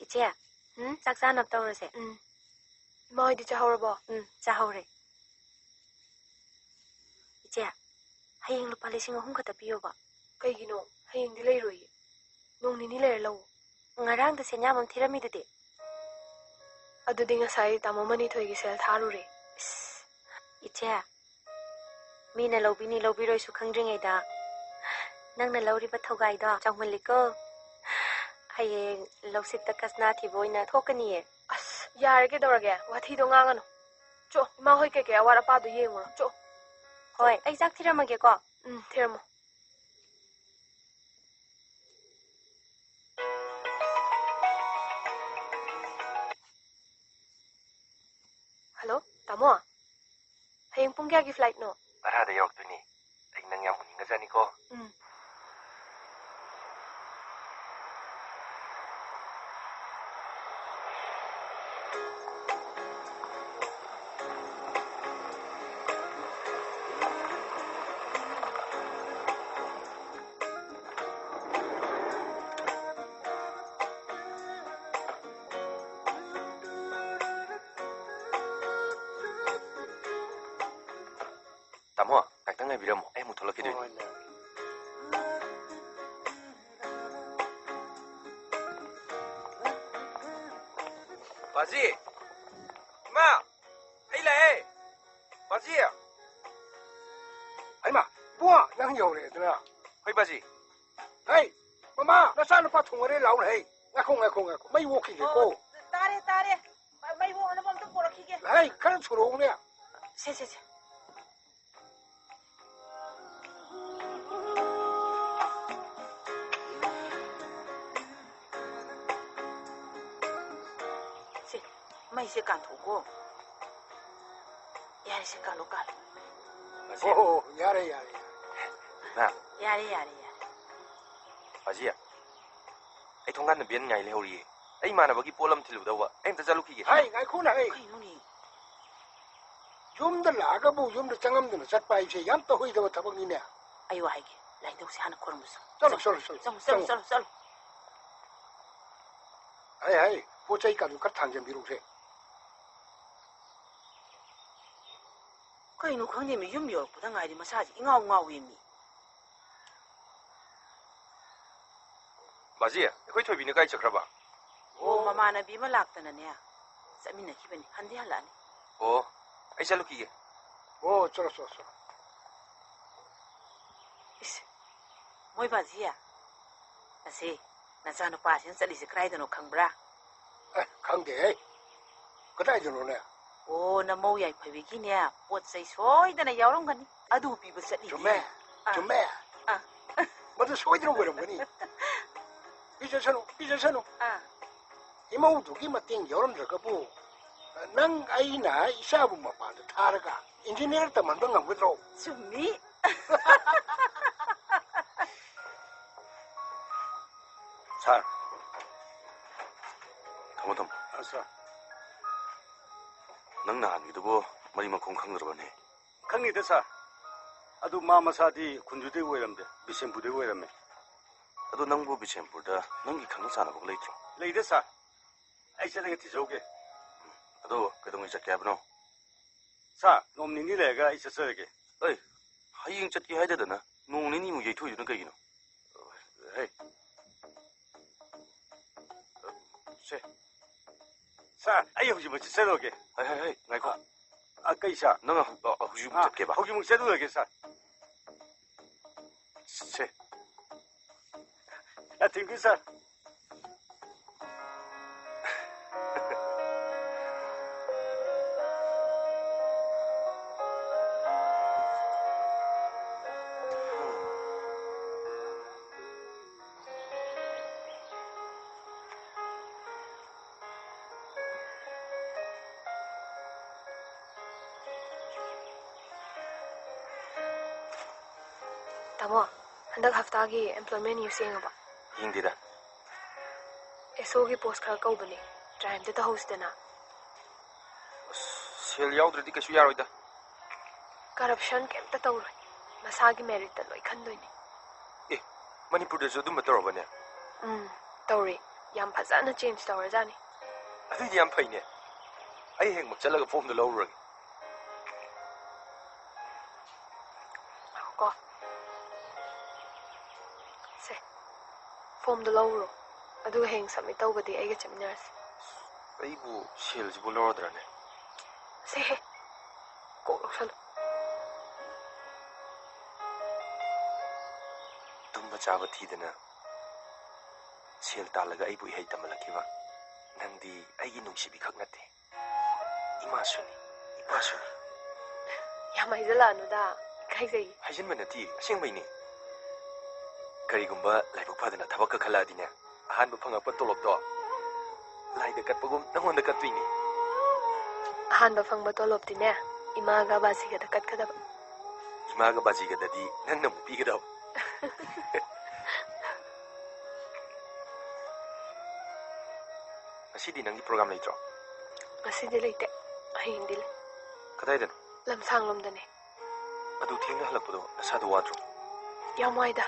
ꯏꯆꯦ, ꯎꯝ? ꯆꯥꯛ ꯆꯥꯅꯕ ꯇꯧꯔꯁꯦ꯫ ꯎꯝ꯫ ꯏꯃꯥ ꯍꯣꯏꯗꯤ ꯆꯥꯍꯧꯔꯕꯣ? ꯎꯝ, ꯆꯥꯍꯧꯔꯦ꯫ ꯏꯆꯦ, ꯍꯌꯦꯡ ꯂꯨꯄꯥ ꯂꯤꯁꯤꯡ ꯑꯍꯨꯝ ꯈꯛꯇ ꯄꯤꯌꯣꯕ꯫ ꯀꯩꯒꯤꯅꯣ? ꯍꯌꯦꯡꯗꯤ ꯂꯩꯔꯣꯏꯌꯦ꯫ ꯅꯣꯡ ꯅꯤꯅꯤ ꯂꯩꯔ ꯂꯧꯑꯣ꯫ ꯉꯔꯥꯡꯗ ꯁꯦꯟꯌꯥꯝ ꯑꯃ ꯊꯤꯔꯝꯃꯤꯗꯨꯗꯤ꯫ ꯑꯗꯨꯗꯤ ꯉꯁꯥꯏ ꯇꯥꯃꯣ ꯃꯅꯤꯊꯣꯏꯒꯤ ꯁꯦꯜ ꯊꯥꯔꯨꯔꯦ꯫ ꯏꯁ, ꯏꯆꯦ, ꯃꯤꯅ ꯂꯧꯕꯤꯅꯤ ꯂꯧꯕꯤꯔꯣꯏꯁꯨ ꯈꯪꯗ꯭ꯔꯤꯉꯩꯗ ꯅꯪꯅ ꯂꯧꯔꯤꯕ ꯊꯧꯒꯥꯏꯗꯣ ꯆꯥꯎꯃꯜꯂꯤꯀꯣ꯫ ꯍꯌꯦꯡ ꯂꯧꯁꯤꯠꯇ ꯈꯖꯅꯥ ꯊꯤꯕ ꯑꯣꯏꯅ ꯊꯣꯛꯀꯅꯤꯌꯦ꯫ ꯑꯁ, ꯌꯥꯔꯦ, ꯀꯩꯗꯧꯔꯒꯦ? ꯋꯥꯊꯤꯗꯣ ꯉꯥꯡꯉꯅꯨ꯫ ꯆꯣ, ꯏꯃꯥ ꯍꯣꯏ ꯀꯩꯀꯩ ꯑꯋꯥꯠ ꯑꯄꯥꯗꯣ ꯌꯦꯡꯉꯨꯔꯣ꯫ ꯆꯣ꯫ ꯍꯣꯏ, ꯑꯩ ꯆꯥꯛ ꯊꯤꯔꯝꯃꯒꯦꯀꯣ꯫ ꯎꯝ, ꯊꯤꯔꯝꯃꯣ꯫ ꯍꯜꯂꯣ, ꯇꯥꯃꯣ꯫ ꯍꯌꯦꯡ ꯄꯨꯡ ꯀꯌꯥꯒꯤ flightꯅꯣ? ꯇꯔꯥꯗ ꯌꯧꯔꯛꯇꯣꯏꯅꯦ꯫ ꯑꯩ ꯅꯪ ꯌꯥꯝ ꯎꯅꯤꯡꯉꯖꯥꯠꯅꯤꯀꯣ꯫ ꯎꯝ꯫ ꯉꯥꯏꯕꯤꯔꯝꯃꯣ, ꯑꯩ ꯑꯃꯨꯛ ꯊꯣꯛꯂꯛꯈꯤꯗꯣꯏꯅꯦ꯫ ꯍꯣꯏ, ꯍꯣꯏ꯫ ꯕꯥꯖꯤ! ꯏꯃꯥ! ꯑꯩ ꯂꯥꯛꯑꯦ! ꯕꯥꯖꯤ! ꯍꯩꯃꯥ! ꯏꯕꯨꯡꯉꯣ, ꯅꯪ ꯌꯧꯔꯛꯑꯦꯗꯅ? ꯍꯣꯏ, ꯕꯥꯖꯤ꯫ ꯍꯩ! ꯃꯃꯥ! ꯅꯆꯥꯅꯨꯄꯥ ꯊꯣꯡꯉꯔꯦ, ꯂꯥꯛꯎꯅꯦ, ꯍꯩ! ꯉꯥꯏꯈꯣ, ꯉꯥꯏꯈꯣ, ꯉꯥꯏꯈꯣ꯫ ꯃꯩ ꯑꯣꯛꯈꯤꯒꯦꯀꯣ꯫ ꯑꯣ, ꯇꯥꯔꯦ, ꯇꯥꯔꯦ꯫ ꯃꯩ ꯑꯣꯛꯅꯕ ꯑꯝꯇ ꯄꯣꯔꯛꯈꯤꯒꯦ꯫ ꯍꯩ! ꯈꯔ ꯁꯨꯔꯛꯎꯅꯦ꯫ ꯁꯦ, ꯁꯦ, ꯁꯦ꯫ ꯁꯦ, ꯃꯩꯁꯦ ꯀꯥꯟꯊꯣꯛꯀꯣ꯫ ꯌꯥꯔꯦꯁꯦ, ꯀꯥꯜꯂꯣ, ꯀꯥꯜꯂꯣ꯫ ꯃꯁꯤ ꯑꯣ, ꯌꯥꯔꯦ, ꯌꯥꯔꯦ, ꯌꯥꯔꯦ꯫ ꯅ? ꯌꯥꯔꯦ, ꯌꯥꯔꯦ, ꯌꯥꯔꯦ꯫ ꯕꯥꯖꯤ, ꯑꯩ ꯊꯣꯡꯒꯥꯟꯗ ꯚꯦꯟ ꯉꯥꯏ ꯂꯩꯍꯧꯔꯤꯌꯦ꯫ ꯑꯩ ꯏꯃꯥꯟꯅꯕꯒꯤ ꯄꯣꯠ ꯑꯃ ꯊꯤꯜꯂꯨꯗꯧꯕ꯫ ꯑꯩ ꯑꯝꯇ ꯆꯠꯂꯨꯈꯤꯒꯦ꯫ ꯍꯩ, ꯉꯥꯏꯈꯣꯅꯦ, ꯍꯩ꯫ ꯀꯩꯅꯣꯅꯦ? ꯌꯨꯝꯗ ꯂꯥꯛꯑꯒꯕꯨ ꯌꯨꯝꯗ ꯆꯪꯉꯝꯗꯅ ꯆꯠꯄ ꯍꯥꯏꯕꯁꯦ ꯌꯥꯝ ꯇꯧꯍꯩꯗꯕ ꯊꯕꯛꯅꯤꯅꯦ꯫ ꯑꯩ ꯋꯥ ꯍꯥꯏꯒꯦ, ꯂꯥꯏꯅꯤꯡꯊꯧꯁꯦ ꯍꯥꯟꯅ ꯈꯣꯏꯔꯝꯃꯨꯁꯣ꯫ ꯆꯠꯂꯣ, ꯆꯠꯂꯣ, ꯆꯠꯂꯣ, ꯆꯠꯂꯣ, ꯆꯠꯂꯣ, ꯆꯠꯂꯣ꯫ ꯆꯠꯂꯣ꯫ ꯍꯩ, ꯍꯩ, ꯄꯣꯠ ꯆꯩ ꯀꯥꯗꯨ ꯈꯔ ꯊꯥꯡꯖꯟꯕꯤꯔꯨꯁꯦ꯫ ꯀꯩꯅꯣ ꯈꯪꯗꯦꯃꯤ, ꯌꯨꯝ ꯌꯧꯔꯛꯄꯗ ꯉꯥꯏꯔꯤ, ꯃꯁꯥꯁꯦ ꯏꯉꯥꯎ ꯉꯥꯎꯋꯦꯃꯤ꯫ ꯕꯥꯖꯤ, ꯑꯩꯈꯣꯏ ꯊꯣꯏꯕꯤꯅ ꯀꯥꯏ ꯆꯠꯈ꯭ꯔꯕ? ꯑꯣ, ꯃꯃꯥꯟꯅꯕꯤ ꯑꯃ ꯂꯥꯛꯇꯅꯅꯦ, ꯆꯠꯃꯤꯟꯅꯈꯤꯕꯅꯤ, ꯍꯟꯗꯤ ꯍꯜꯂꯛꯑꯅꯤ꯫ ꯑꯣ, ꯑꯩ ꯆꯠꯂꯨꯈꯤꯒꯦ꯫ ꯑꯣ, ꯆꯠꯂꯣ, ꯆꯠꯂꯣ, ꯆꯠꯂꯣ꯫ ꯏꯁ, ꯃꯣꯏ ꯕꯥꯖꯤ, ꯑꯁꯦ, ꯅꯆꯥꯅꯨꯄꯥꯁꯤꯅ ꯆꯠꯂꯤꯁꯦ ꯀꯗꯥꯏꯗꯅꯣ ꯈꯪꯕ꯭ꯔꯥ? ꯑꯦ, ꯈꯪꯗꯦꯍꯦ꯫ ꯀꯗꯥꯏꯗꯅꯣꯅꯦ? ꯑꯣ, ꯅꯃꯧ ꯌꯥꯏꯐꯕꯤꯒꯤꯅꯦ, ꯄꯣꯠ ꯆꯩ ꯁꯣꯏꯗꯅ ꯌꯥꯎꯔꯝꯒꯅꯤ꯫ ꯑꯗꯨ ꯄꯤꯕ ꯆꯠꯂꯤꯅꯦ꯫ ꯆꯨꯝꯃꯦ, ꯑꯥ꯫ ꯆꯨꯝꯃꯦ꯫ ꯑꯥ꯫ ꯃꯗꯨ ꯁꯣꯏꯗꯅ ꯑꯣꯏꯔꯝꯒꯅꯤ꯫ ꯄꯤꯖꯁꯅꯨ, ꯄꯤꯖꯁꯅꯨ꯫ ꯑꯥ꯫ ꯏꯃꯧꯗꯨꯒꯤ ꯃꯇꯦꯡ ꯌꯥꯎꯔꯝꯗ꯭ꯔꯒꯕꯨ, ꯅꯪ ꯑꯩꯅ ꯏꯆꯥꯕꯨ ꯃꯄꯥꯟꯗ ꯊꯥꯔꯒ ꯏꯟꯖꯤꯅꯤꯌꯥꯔ ꯇꯝꯍꯟꯕ ꯉꯝꯒꯗ꯭ꯔꯣ? ꯆꯨꯝꯃꯤ꯫ ꯁꯥꯔ, ꯊꯝꯃꯣ, ꯊꯝꯃꯣ꯫ ꯑ, ꯁꯥꯔ꯫ ꯅꯪ ꯅꯍꯥꯟꯒꯤꯗꯨꯕꯨ ꯃꯔꯤ ꯃꯈꯣꯡ ꯈꯪꯗ꯭ꯔꯕꯅꯦ? ꯈꯪꯉꯤꯗ, ꯁꯥꯔ꯫ ꯑꯗꯨ ꯃꯥ ꯃꯁꯥꯗꯤ ꯈꯨꯟꯗꯨꯗꯩ ꯑꯣꯏꯔꯝꯗꯦ, ꯕꯤꯁꯦꯝꯄꯨꯔꯗꯩ ꯑꯣꯏꯔꯝꯃꯦ꯫ ꯑꯗꯨ ꯅꯪꯕꯨ ꯕꯤꯁꯦꯝꯄꯨꯔꯗ ꯅꯪꯒꯤ ꯈꯪꯅ ꯆꯥꯟꯅꯕꯒ ꯂꯩꯇ꯭ꯔꯣ? ꯂꯩꯗ, ꯁꯥꯔ꯫ ꯑꯩ ꯆꯠꯂꯒ ꯊꯤꯖꯍꯧꯒꯦ꯫ ꯑꯗꯣ ꯀꯩꯗꯧꯉꯩ ꯆꯠꯀꯦ ꯍꯥꯏꯕꯅꯣ? ꯁꯥꯔ, ꯅꯣꯡ ꯅꯤꯅꯤ ꯂꯩꯔꯒ ꯑꯩ ꯆꯠꯆꯔꯒꯦ꯫ ꯑꯩ, ꯍꯌꯦꯡ ꯆꯠꯀꯦ ꯍꯥꯏꯗꯗꯅ ꯅꯣꯡ ꯅꯤꯅꯤꯃꯨꯛ ꯌꯩꯊꯣꯛꯏꯗꯨꯅ ꯀꯩꯒꯤꯅꯣ? ꯍꯦ꯫ ꯁꯦ꯫ ꯁꯥꯔ, ꯑꯩ ꯍꯧꯖꯤꯛꯃꯛ ꯆꯠꯆꯔꯨꯔꯒꯦ꯫ ꯍꯩ, ꯍꯩ, ꯍꯩ, ꯉꯥꯏꯈꯣ꯫ ꯑ, ꯀꯩ, ꯁꯥꯔ? ꯅꯪ ꯍꯧ-, ꯑ, ꯍꯧꯖꯤꯛꯃꯛ ꯑ, ꯆꯠꯀꯦꯕ? ꯍꯧꯖꯤꯛꯃꯛ ꯆꯠꯂꯨꯔꯒꯦ, ꯁꯥꯔ꯫ ꯁꯦ꯫ ꯑ, thank you, ꯁꯥꯔ꯫ ꯇꯥꯃꯣ, ꯍꯟꯗꯛ ꯍꯞꯇꯥꯒꯤ employment news ꯌꯦꯡꯉꯕ? ꯌꯦꯡꯗꯦꯗ꯫ ꯑꯦꯁ ꯑꯣꯒꯤ ꯄꯣꯁ ꯈꯔ ꯀꯧꯕꯅꯦ, ꯇ꯭ꯔꯥꯏ ꯑꯝꯇ ꯇꯧꯍꯧꯁꯤꯗꯅ꯫ ꯑꯁ, ꯁꯦꯜ ꯌꯥꯎꯗ꯭ꯔꯗꯤ ꯀꯩꯁꯨ ꯌꯥꯔꯣꯏꯗ꯫ ꯀꯔꯞꯁꯟ ꯀꯩꯝꯇ ꯇꯧꯔꯣꯏ, ꯃꯁꯥꯒꯤ ꯃꯦꯔꯤꯠꯇ ꯂꯣꯏ ꯈꯟꯗꯣꯏꯅꯦ꯫ ꯑꯦ, ꯃꯅꯤꯄꯨꯔꯗꯁꯨ ꯑꯗꯨꯝꯕ ꯇꯧꯔꯕꯅꯦ? ꯎꯝ, ꯇꯧꯔꯤ꯫ ꯌꯥꯝ ꯐꯖꯅ ꯆꯦꯟꯖ ꯇꯧꯔꯖꯥꯠꯅꯤ꯫ ꯑꯗꯨꯏꯗꯤ ꯌꯥꯝ ꯐꯩꯅꯦ꯫ ꯑꯩ ꯍꯌꯦꯡꯃꯛ ꯆꯠꯂꯒ ꯐꯣꯝꯗꯣ ꯂꯧꯔꯨꯔꯒꯦ꯫ ꯉꯥꯏꯈꯣꯀꯣ꯫ ꯁꯦ, ꯐꯣꯝꯗꯣ ꯂꯧꯔꯨꯔꯣ꯫ ꯑꯗꯨꯒ ꯍꯌꯦꯡ ꯁꯕꯃꯤꯠ ꯇꯧꯕꯗꯤ ꯑꯩꯒ ꯆꯠꯃꯤꯟꯅꯔꯁꯤ꯫ ꯑꯩꯕꯨ ꯁꯦꯜꯁꯤꯕꯨ ꯂꯧꯔꯗ꯭ꯔꯅꯦ? ꯁꯦꯍꯦ, ꯀꯣꯛ ꯂꯧꯁꯜꯂꯨ꯫ ꯇꯨꯝꯕ ꯆꯥꯕ ꯊꯤꯗꯅ ꯁꯦꯜ ꯇꯥꯜꯂꯒ ꯑꯩꯕꯨ ꯏꯍꯩ ꯇꯝꯍꯜꯂꯛꯈꯤꯕ ꯅꯪꯗꯤ ꯑꯩꯒꯤ ꯅꯨꯡꯁꯤꯕꯤ ꯈꯛ ꯅꯠꯇꯦ, ꯏꯃꯥꯁꯨꯅꯤ, ꯏꯄꯥꯁꯨꯅꯤ꯫ ꯌꯥꯝ ꯍꯥꯏꯖꯜꯂꯛꯑꯅꯨꯗ, ꯏꯀꯥꯏꯖꯩ꯫ ꯍꯥꯏꯖꯤꯟꯕ ꯅꯠꯇꯦ, ꯑꯁꯦꯡꯕꯩꯅꯦ꯫ ꯀꯔꯤꯒꯨꯝꯕ ꯂꯥꯏꯕꯛ ꯐꯗꯅ ꯊꯕꯛꯀ ꯈꯜꯂꯛꯑꯗꯤꯅꯦ, ꯑꯍꯥꯟꯕ ꯐꯪꯉꯛꯄ ꯇꯣꯂꯣꯞꯇꯣ ꯂꯥꯏꯗ ꯀꯠꯄꯒꯨꯝ ꯅꯪꯉꯣꯟꯗ ꯀꯠꯇꯣꯏꯅꯦ꯫ ꯑꯍꯥꯟꯕ ꯐꯪꯕ ꯇꯣꯂꯣꯞꯇꯤꯅꯦ, ꯏꯃꯥꯒ ꯕꯥꯖꯤꯒꯗ ꯀꯠꯀꯗꯕ꯫ ꯏꯃꯥꯒ ꯕꯥꯖꯤꯒꯗꯗꯤ ꯅꯪꯅ ꯑꯃꯨꯛ ꯄꯤꯒꯗꯕ꯫ ꯉꯁꯤꯗꯤ ꯅꯪꯒꯤ ꯄ꯭ꯔꯣꯒ꯭ꯔꯥꯝ ꯂꯩꯇ꯭ꯔꯣ? ꯉꯁꯤꯗꯤ ꯂꯩꯇꯦ, ꯍꯌꯦꯡꯗꯤ ꯂꯩ꯫ ꯀꯗꯥꯏꯗꯅꯣ? ꯂꯝꯁꯥꯡꯂꯣꯝꯗꯅꯦ꯫ ꯑꯗꯨ ꯊꯦꯡꯅ ꯍꯜꯂꯛꯄꯗꯣ ꯅꯁꯥꯗꯣ ꯋꯥꯗ꯭ꯔꯣ? ꯌꯥꯝ ꯋꯥꯏꯗ꯫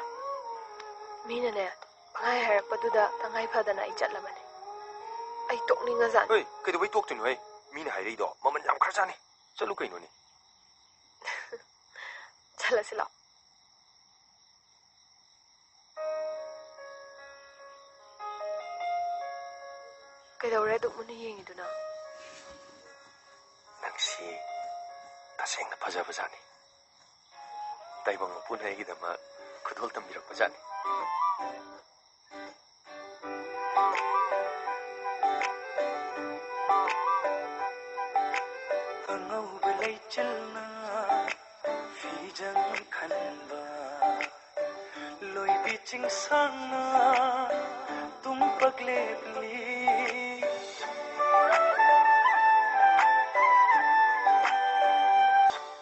ꯃꯤꯅꯅꯦ, ꯄꯪꯍꯥꯏ ꯍꯥꯏꯔꯛꯄꯗꯨꯗ ꯇꯉꯥꯏ ꯐꯗꯅ ꯑꯩ ꯆꯠꯂꯕꯅꯦ꯫ ꯑꯩ ꯇꯣꯛꯅꯤꯡꯉꯖꯥꯠꯅꯤ꯫ ꯍꯣꯏ, ꯀꯩꯗꯧꯕꯩ ꯇꯣꯛꯇꯣꯏꯅꯣ ꯍꯦ? ꯃꯤꯅ ꯍꯥꯏꯔꯛꯏꯗꯣ ꯃꯃꯜ ꯌꯥꯝ ꯈ꯭ꯔꯖꯥꯠꯅꯤ꯫ ꯆꯠꯂꯨ ꯀꯩꯅꯣꯅꯦ꯫ ꯆꯠꯂꯁꯤ ꯂꯥꯛꯑꯣ꯫ ꯀꯩꯗꯧꯔꯦ ꯑꯗꯨꯛ ꯃꯨꯟꯅ ꯌꯦꯡꯉꯤꯗꯨꯅ? ꯅꯪꯁꯤ ꯇꯁꯦꯡꯅ ꯐꯖꯕꯖꯥꯠꯅꯤ꯫ ꯇꯥꯏꯕꯪ ꯃꯄꯨꯅ ꯑꯩꯒꯤꯗꯃꯛ ꯈꯨꯗꯣꯜ ꯇꯝꯕꯤꯔꯛꯄꯖꯥꯠꯅꯤ꯫ ꯑꯉꯧꯕ ꯂꯩꯆꯤꯜꯅ ꯐꯤꯖꯪ ꯈꯟꯕ, ꯂꯣꯏꯕꯤ ꯆꯤꯡꯁꯥꯡꯅ ꯇꯨꯝꯄꯥꯛ ꯂꯦꯞꯂꯤ꯫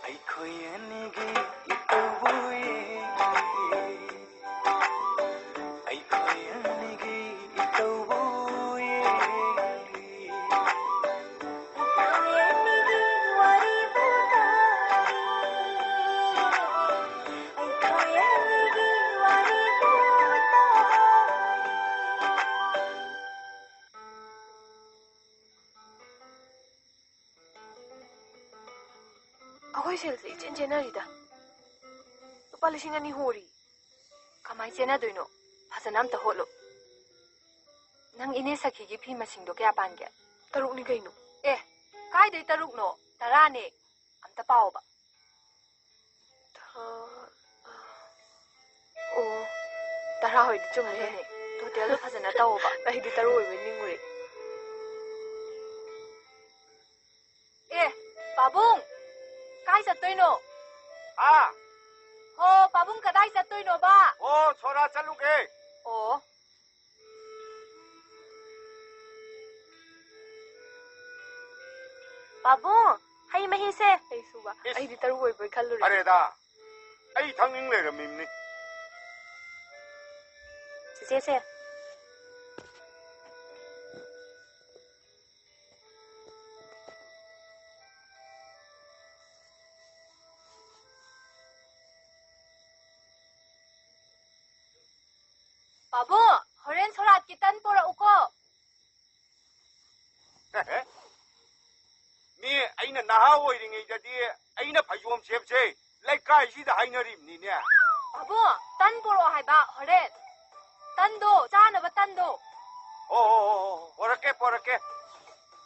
ꯑꯩꯈꯣꯏ ꯑꯅꯤꯒꯤ ꯏꯇꯧꯕꯨ ꯌꯦꯡꯂꯤ꯫ ꯑꯩꯈꯣꯏ ꯑꯅꯤꯒꯤ ꯏꯇꯧꯕꯨ ꯌꯦꯡꯂꯤ꯫ ꯑꯩꯈꯣꯏ ꯑꯅꯤꯒꯤ ꯋꯥꯔꯤꯕꯨ ꯇꯥꯔꯤ꯫ ꯑꯩꯈꯣꯏ ꯑꯅꯤꯒꯤ ꯋꯥꯔꯤꯕꯨ ꯇꯥꯔꯤ꯫ ꯑꯩꯈꯣꯏ ꯁꯦꯜꯁꯦ ꯏꯆꯦꯟ ꯆꯦꯟꯅꯔꯤꯗ꯫ ꯂꯨꯄꯥ ꯂꯤꯁꯤꯡ ꯑꯅꯤ ꯍꯣꯔꯤ꯫ ꯀꯃꯥꯏ ꯆꯦꯟꯅꯗꯣꯏꯅꯣ? ꯐꯖꯅ ꯑꯝꯇ ꯍꯣꯠꯂꯨ꯫ ꯅꯪ ꯏꯅꯦ ꯁꯈꯤꯒꯤ ꯐꯤ ꯃꯁꯤꯡꯗꯣ ꯀꯌꯥ ꯄꯥꯟꯒꯦ? ꯇꯔꯨꯛꯅꯤ ꯀꯩꯅꯣ꯫ ꯑꯦ, ꯀꯥꯏꯗꯩ ꯇꯔꯨꯛꯅꯣ? ꯇꯔꯥꯅꯦ꯫ ꯑꯝꯇ ꯄꯥꯎꯕ꯫ ꯊꯥ-, ꯑꯣ, ꯇꯔꯥ ꯑꯣꯏꯗꯤ ꯆꯨꯝꯃꯦ꯫ ꯑꯗꯨꯅꯦ, ꯇꯣꯇꯦꯜꯗꯣ ꯐꯖꯅ ꯇꯧꯕ꯫ ꯑꯩꯗꯤ ꯇꯔꯨꯛ ꯑꯣꯏꯕꯣꯏ ꯅꯤꯡꯉꯨꯔꯦ꯫ ꯑꯦ, ꯄꯥꯕꯨꯡ, ꯀꯥꯏ ꯆꯠꯇꯣꯏꯅꯣ? ꯍꯥ? ꯍꯣ, ꯄꯥꯕꯨꯡ ꯀꯗꯥꯏ ꯆꯠꯇꯣꯏꯅꯣꯕ? ꯑꯣ, ꯁꯣꯔꯥ ꯆꯠꯂꯨꯒꯦ꯫ ꯑꯣ꯫ ꯄꯥꯕꯨꯡ, ꯍꯩ ꯃꯍꯤꯁꯦ꯫ ꯑꯩꯁꯨꯕ, ꯏꯁ꯫ ꯑꯩꯗꯤ ꯇꯔꯨꯛ ꯑꯣꯏꯕꯣꯏ ꯈꯜꯂꯨꯔꯦ꯫ ꯑꯔꯦꯗꯥ, ꯑꯩ ꯊꯛꯅꯤꯡ ꯂꯩꯔꯝꯃꯤꯕꯅꯤ꯫ ꯆꯦꯆꯦꯁꯦ꯫ ꯄꯥꯕꯨꯡ, ꯍꯣꯔꯦꯟ ꯁꯣꯔꯥꯠꯀꯤ ꯇꯟ ꯄꯣꯔꯛꯎꯀꯣ꯫ ꯃꯤ ꯑꯩꯅ ꯅꯍꯥ ꯑꯣꯏꯔꯤꯉꯩꯗꯗꯤ ꯑꯩꯅ ꯐꯩꯖꯣꯝ ꯁꯦꯠꯄꯁꯦ ꯂꯩꯀꯥꯏꯁꯤꯗ ꯍꯥꯏꯅꯔꯤꯕꯅꯤꯅꯦ꯫ ꯄꯥꯕꯨꯡ, ꯇꯟ ꯄꯣꯔꯛꯑꯣ ꯍꯥꯏꯕ ꯍꯣꯔꯦꯟ꯫ ꯇꯟꯗꯣ, ꯆꯥꯅꯕ ꯇꯟꯗꯣ꯫ ꯑꯣ, ꯑꯣ, ꯑꯣ, ꯑꯣ, ꯄꯣꯔꯛꯀꯦ, ꯄꯣꯔꯛꯀꯦ꯫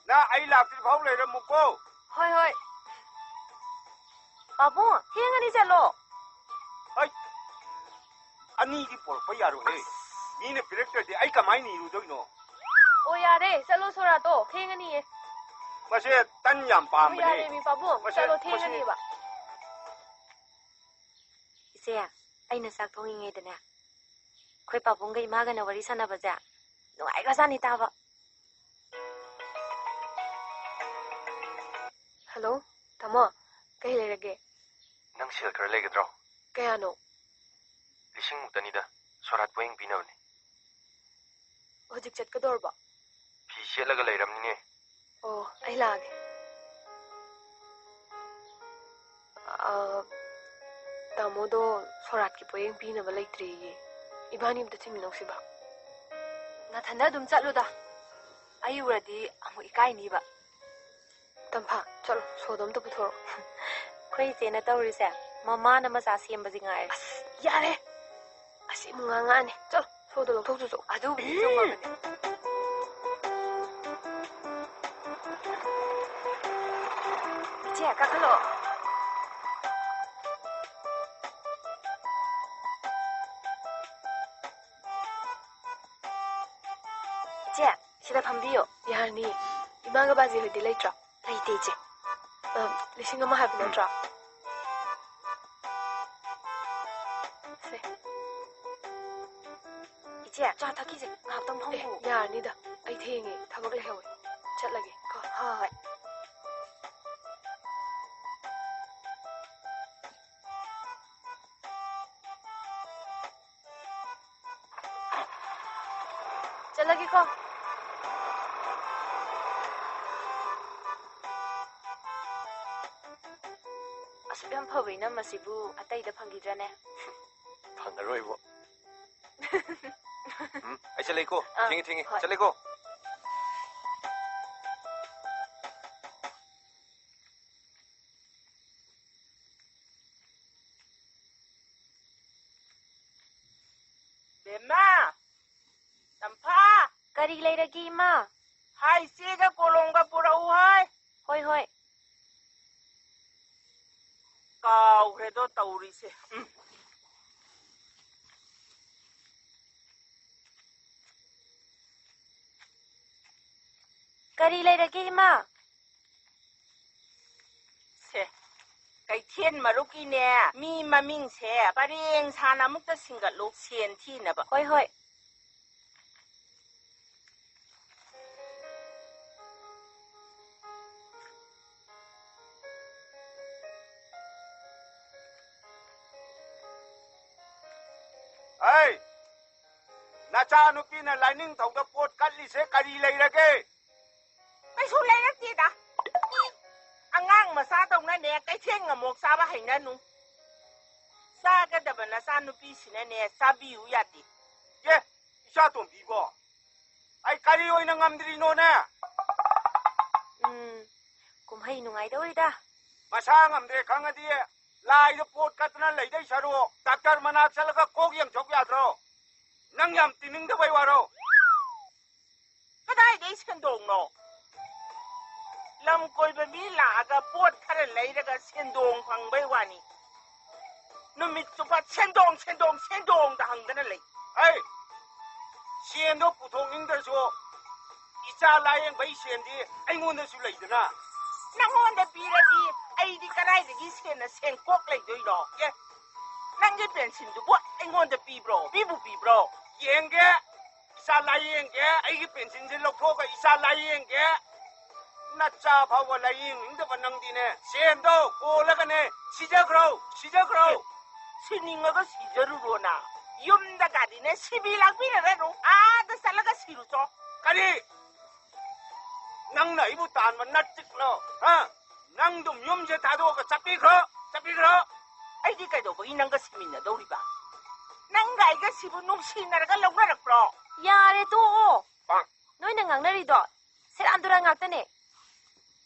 ꯅꯪ ꯑꯩ ꯂꯥꯛꯇ꯭ꯔꯤ ꯐꯥꯎ ꯂꯩꯔꯝꯃꯨꯀꯣ꯫ ꯍꯣꯏ, ꯍꯣꯏ꯫ ꯄꯥꯕꯨꯡ, ꯊꯦꯡꯉꯅꯤ, ꯆꯠꯂꯣ꯫ ꯍꯩ, ꯑꯅꯤꯗꯤ ꯄꯣꯔꯛꯄ ꯌꯥꯔꯣꯏꯍꯦ꯫ ꯑꯁ꯫ ꯃꯤꯅ ꯄꯤꯔꯛꯇ꯭ꯔꯗꯤ ꯑꯩ ꯀꯃꯥꯏꯅ ꯅꯤꯔꯨꯗꯣꯏꯅꯣ? ꯑꯣ, ꯌꯥꯔꯦ, ꯆꯠꯂꯣ, ꯁꯣꯔꯥꯠꯇꯣ ꯊꯦꯡꯉꯅꯤꯌꯦ꯫ ꯃꯁꯦ ꯇꯟ ꯌꯥꯝ ꯑꯣ, ꯄꯥꯝꯕꯅꯦ꯫ ꯌꯥꯔꯦ, ꯃꯤ ꯄꯥꯕꯨꯡ, ꯃꯁꯦ, ꯆꯠꯂꯣ, ꯃꯁꯦ ꯊꯦꯡꯉꯅꯤꯕ꯫ ꯏꯆꯦ, ꯑꯩꯅ ꯆꯥꯛ ꯊꯣꯡꯉꯤꯉꯩꯗꯅꯦ, ꯑꯩꯈꯣꯏ ꯄꯥꯕꯨꯡꯒ ꯏꯃꯥꯒꯅ ꯋꯥꯔꯤ ꯁꯥꯟꯅꯕꯁꯦ ꯅꯨꯡꯉꯥꯏꯈ꯭ꯔꯖꯥꯠꯅꯤ ꯇꯥꯕ꯫ ꯍꯜꯂꯣ, ꯇꯥꯃꯣ, ꯀꯩ ꯂꯩꯔꯒꯦ? ꯅꯪ ꯁꯦꯜ ꯈꯔ ꯂꯩꯒꯗ꯭ꯔꯣ? ꯀꯌꯥꯅꯣ? ꯂꯤꯁꯤꯡ ꯃꯨꯛꯇꯅꯤꯗ, ꯁꯣꯔꯥꯠ ꯄꯣꯌꯦꯡ ꯄꯤꯅꯕꯅꯦ꯫ ꯍꯧꯖꯤꯛ ꯆꯠꯀꯗꯧꯔꯕꯣ? ꯐꯤ ꯁꯦꯠꯂꯒ ꯂꯩꯔꯝꯅꯤꯅꯦ꯫ ꯑꯣ, ꯑꯩ ꯂꯥꯛꯑꯒꯦ꯫ ꯑꯥ, ꯇꯥꯃꯣꯗꯣ ꯁꯣꯔꯥꯠꯀꯤ ꯄꯣꯌꯦꯡ ꯄꯤꯅꯕ ꯂꯩꯇ꯭ꯔꯦꯌꯦ꯫ ꯏꯕꯥꯅꯤ ꯑꯝꯇ ꯊꯤꯃꯤꯟꯅꯧꯁꯤꯕ꯫ ꯅꯊꯟꯗ ꯑꯗꯨꯝ ꯆꯠꯂꯨꯗ꯫ ꯑꯩ ꯎꯔꯗꯤ ꯑꯃꯨꯛ ꯏꯀꯥꯏꯅꯤꯕ꯫ ꯇꯝꯐꯥ, ꯆꯠꯂꯣ, ꯁꯣꯗꯣ ꯑꯝꯇ ꯄꯨꯊꯣꯔꯛꯑꯣ꯫ ꯑꯩꯈꯣꯏ ꯏꯆꯦꯅ ꯇꯧꯔꯤꯁꯦ, ꯃꯃꯥꯅ ꯃꯆꯥ ꯁꯦꯝꯕꯁꯤ ꯉꯥꯏꯔꯦ꯫ ꯑꯁ, ꯌꯥꯔꯦ꯫ ꯑꯁꯤ ꯑꯃꯨꯛ ꯉꯥꯡꯉꯛꯑꯅꯤ꯫ ꯆꯠꯂꯣ, ꯁꯣꯗꯣ ꯂꯧꯊꯣꯛꯆꯣ ꯆꯣ꯫ ꯑꯗꯨꯕꯨꯗꯤ ꯆꯨꯝꯃꯕꯅꯦ꯫ ꯏꯆꯦ, ꯀꯥꯈꯠꯂꯣ꯫ ꯏꯆꯦ, ꯁꯤꯗ ꯐꯝꯕꯤꯌꯣ꯫ ꯌꯥꯔꯅꯤ꯫ ꯏꯃꯥꯒ ꯕꯥꯖꯤ ꯍꯣꯏꯗꯤ ꯂꯩꯇ꯭ꯔꯣ? ꯂꯩꯇꯦ, ꯏꯆꯦ꯫ ꯑ, ꯂꯤꯁꯤꯡ ꯑꯃ ꯍꯥꯏꯕ ꯅꯠꯇ꯭ꯔꯣ? ꯁꯦ꯫ ꯏꯆꯦ, ꯆꯥ ꯊꯛꯈꯤꯁꯦ꯫ ꯉꯥꯏꯍꯥꯛꯇꯪ ꯑꯦ, ꯐꯝꯈꯣ꯫ ꯌꯥꯔꯅꯤꯗ꯫ ꯑꯩ ꯊꯦꯡꯉꯦ꯫ ꯊꯕꯛ ꯂꯩꯍꯧꯋꯦ꯫ ꯆꯠꯂꯒꯦ ꯀꯣ꯫ ꯍꯣꯏ, ꯍꯣꯏ꯫ ꯆꯠꯂꯒꯦꯀꯣ꯫ ꯑꯁꯨꯛ ꯌꯥꯝ ꯐꯕ ꯏꯅꯝꯃꯁꯤꯕꯨ ꯑꯇꯩꯗ ꯐꯪꯈꯤꯗ꯭ꯔꯅꯦ? ꯐꯪꯉꯔꯣꯏꯕꯣ꯫ ꯎꯝ, ꯑꯩ ꯆꯠꯂꯦꯀꯣ꯫ ꯑꯥ, ꯊꯦꯡꯉꯦ, ꯊꯦꯡꯉꯦ꯫ ꯍꯣꯏ꯫ ꯆꯠꯂꯦꯀꯣ꯫ ꯕꯦꯝꯃ! ꯇꯝꯐꯥ! ꯀꯔꯤ ꯂꯩꯔꯒꯦ, ꯏꯃꯥ? ꯍꯥꯏ, ꯆꯦꯒ ꯀꯣꯂꯣꯝꯒ ꯄꯨꯔꯛꯎ ꯍꯥꯏ꯫ ꯍꯣꯏ, ꯍꯣꯏ꯫ ꯀꯥꯎꯈ꯭ꯔꯦꯗꯣ ꯇꯧꯔꯤꯁꯦ꯫ ꯎꯝ꯫ ꯀꯔꯤ ꯂꯩꯔꯒꯦ, ꯏꯃꯥ? ꯁꯦ, ꯀꯩꯊꯦꯜ ꯃꯔꯨꯞꯀꯤꯅꯦ, ꯃꯤ ꯃꯃꯤꯡꯁꯦ ꯄꯔꯦꯡ ꯁꯥꯅ ꯑꯃꯨꯛꯇ ꯁꯤꯡꯒꯠꯂꯨ, ꯁꯦꯟ ꯊꯤꯅꯕ꯫ ꯍꯣꯏ, ꯍꯣꯏ꯫ ꯑꯩ, ꯅꯆꯥꯅꯨꯄꯤꯅ ꯂꯥꯏꯅꯤꯡꯊꯧꯗ ꯄꯣꯠ ꯀꯠꯂꯤꯁꯦ ꯀꯔꯤ ꯂꯩꯔꯒꯦ? ꯀꯩꯁꯨ ꯂꯩꯔꯛꯇꯦꯗ꯫ ꯑꯉꯥꯡ ꯃꯆꯥꯗꯧꯅꯅꯦ ꯀꯩꯊꯦꯜ ꯉꯃꯣꯛ ꯆꯥꯕ ꯍꯩꯅꯅꯨ꯫ ꯆꯥꯒꯗꯕ ꯅꯆꯥꯅꯨꯄꯤꯁꯤꯅꯅꯦ ꯆꯥꯕꯤꯌꯨ ꯌꯥꯗꯦ꯫ ꯑꯦ, ꯏꯆꯥ ꯇꯣꯝꯕꯤꯕꯣ, ꯑꯩ ꯀꯔꯤ ꯑꯣꯏꯅ ꯉꯝꯗ꯭ꯔꯤꯅꯣꯅꯦ? ꯎꯝ, ꯀꯨꯝꯍꯩ ꯅꯨꯡꯉꯥꯏꯗꯧꯔꯤꯗ꯫ ꯃꯁꯥ ꯉꯝꯗ꯭ꯔꯦ ꯈꯪꯉꯗꯤ ꯂꯥꯏꯗ ꯄꯣꯠ ꯀꯠꯇꯅ ꯂꯩꯗꯣꯏ ꯁꯔꯨꯛ ꯗꯥꯛꯇꯔ ꯃꯅꯥꯛ ꯆꯠꯂꯒ ꯀꯣꯛ ꯌꯦꯡꯊꯣꯛ ꯌꯥꯗ꯭ꯔꯣ? ꯅꯪ ꯌꯥꯝ ꯇꯤꯅꯤꯡꯗꯕꯩ ꯋꯥꯔꯣ? ꯀꯗꯥꯏꯗꯩ ꯁꯦꯟꯗꯣꯡꯅꯣ? ꯂꯝ ꯀꯣꯏꯕ ꯃꯤ ꯂꯥꯛꯑꯒ ꯄꯣꯠ ꯈꯔ ꯂꯩꯔꯒ ꯁꯦꯟꯗꯣꯡ ꯐꯪꯕꯩ ꯋꯥꯅꯤ꯫ ꯅꯨꯃꯤꯠ ꯆꯨꯞꯄ ꯁꯦꯟꯗꯣꯡ, ꯁꯦꯟꯗꯣꯡ, ꯁꯦꯟꯗꯣꯡꯗ ꯍꯪꯗꯅ ꯂꯩ꯫ ꯍꯩ! ꯁꯦꯟꯗꯣ ꯄꯨꯊꯣꯛꯅꯤꯡꯗ꯭ꯔꯁꯨ ꯏꯆꯥ ꯂꯥꯌꯦꯡꯕꯩ ꯁꯦꯟꯗꯤ ꯑꯩꯉꯣꯟꯗꯁꯨ ꯂꯩꯗꯅ꯫ ꯅꯪꯉꯣꯟꯗ ꯄꯤꯔꯗꯤ ꯑꯩꯗꯤ ꯀꯗꯥꯏꯗꯒꯤ ꯁꯦꯟꯅ ꯁꯦꯟꯀꯣꯛ ꯂꯩꯗꯣꯏꯅꯣ? ꯑꯦ, ꯅꯪꯒꯤ ꯄꯦꯟꯁꯤꯟꯗꯨꯕꯨ ꯑꯩꯉꯣꯟꯗ ꯄꯤꯕ꯭ꯔꯣ? ꯄꯤꯕꯨ ꯄꯤꯕ꯭ꯔꯣ? ꯌꯦꯡꯒꯦ, ꯏꯆꯥ ꯂꯥꯌꯦꯡꯒꯦ, ꯑꯩꯒꯤ ꯄꯦꯟꯁꯤꯟꯁꯦ ꯂꯧꯊꯣꯛꯑꯒ ꯏꯆꯥ ꯂꯥꯌꯦꯡꯒꯦ꯫ ꯅꯆꯥ ꯐꯥꯎꯕ ꯂꯥꯌꯦꯡꯅꯤꯡꯗꯕ ꯅꯪꯗꯤꯅꯦ, ꯁꯦꯟꯗꯣ ꯀꯣꯜꯂꯒꯅꯦ, ꯁꯤꯖꯈ꯭ꯔꯣ, ꯁꯤꯖꯈ꯭ꯔꯣ꯫ ꯁꯤꯅꯤꯡꯉꯒ ꯁꯤꯖꯔꯨꯔꯣꯅ꯫ ꯌꯨꯝꯗꯒꯗꯤꯅꯦ ꯁꯤꯕꯤ ꯂꯥꯛꯄꯤꯔꯔꯅꯨ꯫ ꯑꯥꯗ ꯆꯠꯂꯒ ꯁꯤꯔꯨꯆꯣ꯫ ꯀꯔꯤ? ꯅꯪꯅ ꯑꯩꯕꯨ ꯇꯥꯟꯕ ꯅꯠꯇ꯭ꯔꯤꯀꯣ? ꯍꯥ? ꯅꯪ ꯑꯗꯨꯝ ꯌꯨꯝꯁꯦ ꯊꯥꯗꯣꯛꯑꯒ ꯆꯠꯄꯤꯈ꯭ꯔꯣ, ꯆꯠꯄꯤꯈ꯭ꯔꯣ꯫ ꯑꯩꯗꯤ ꯀꯩꯗꯧꯕꯒꯤ ꯅꯪꯒ ꯁꯤꯃꯤꯟꯅꯗꯧꯔꯤꯕ? ꯅꯪꯒ ꯑꯩꯒ ꯁꯤꯕꯨ ꯅꯨꯡꯁꯤꯅꯔꯒ ꯂꯧꯅꯔꯛꯄ꯭ꯔꯣ? ꯌꯥꯔꯦ, ꯇꯣꯛꯑꯣ꯫ ꯄꯥ- ꯅꯣꯏꯅ ꯉꯥꯡꯅꯔꯤꯗꯣ ꯁꯦꯔꯥꯟ ꯇꯨꯔꯥꯟ ꯉꯥꯛꯇꯅꯦ꯫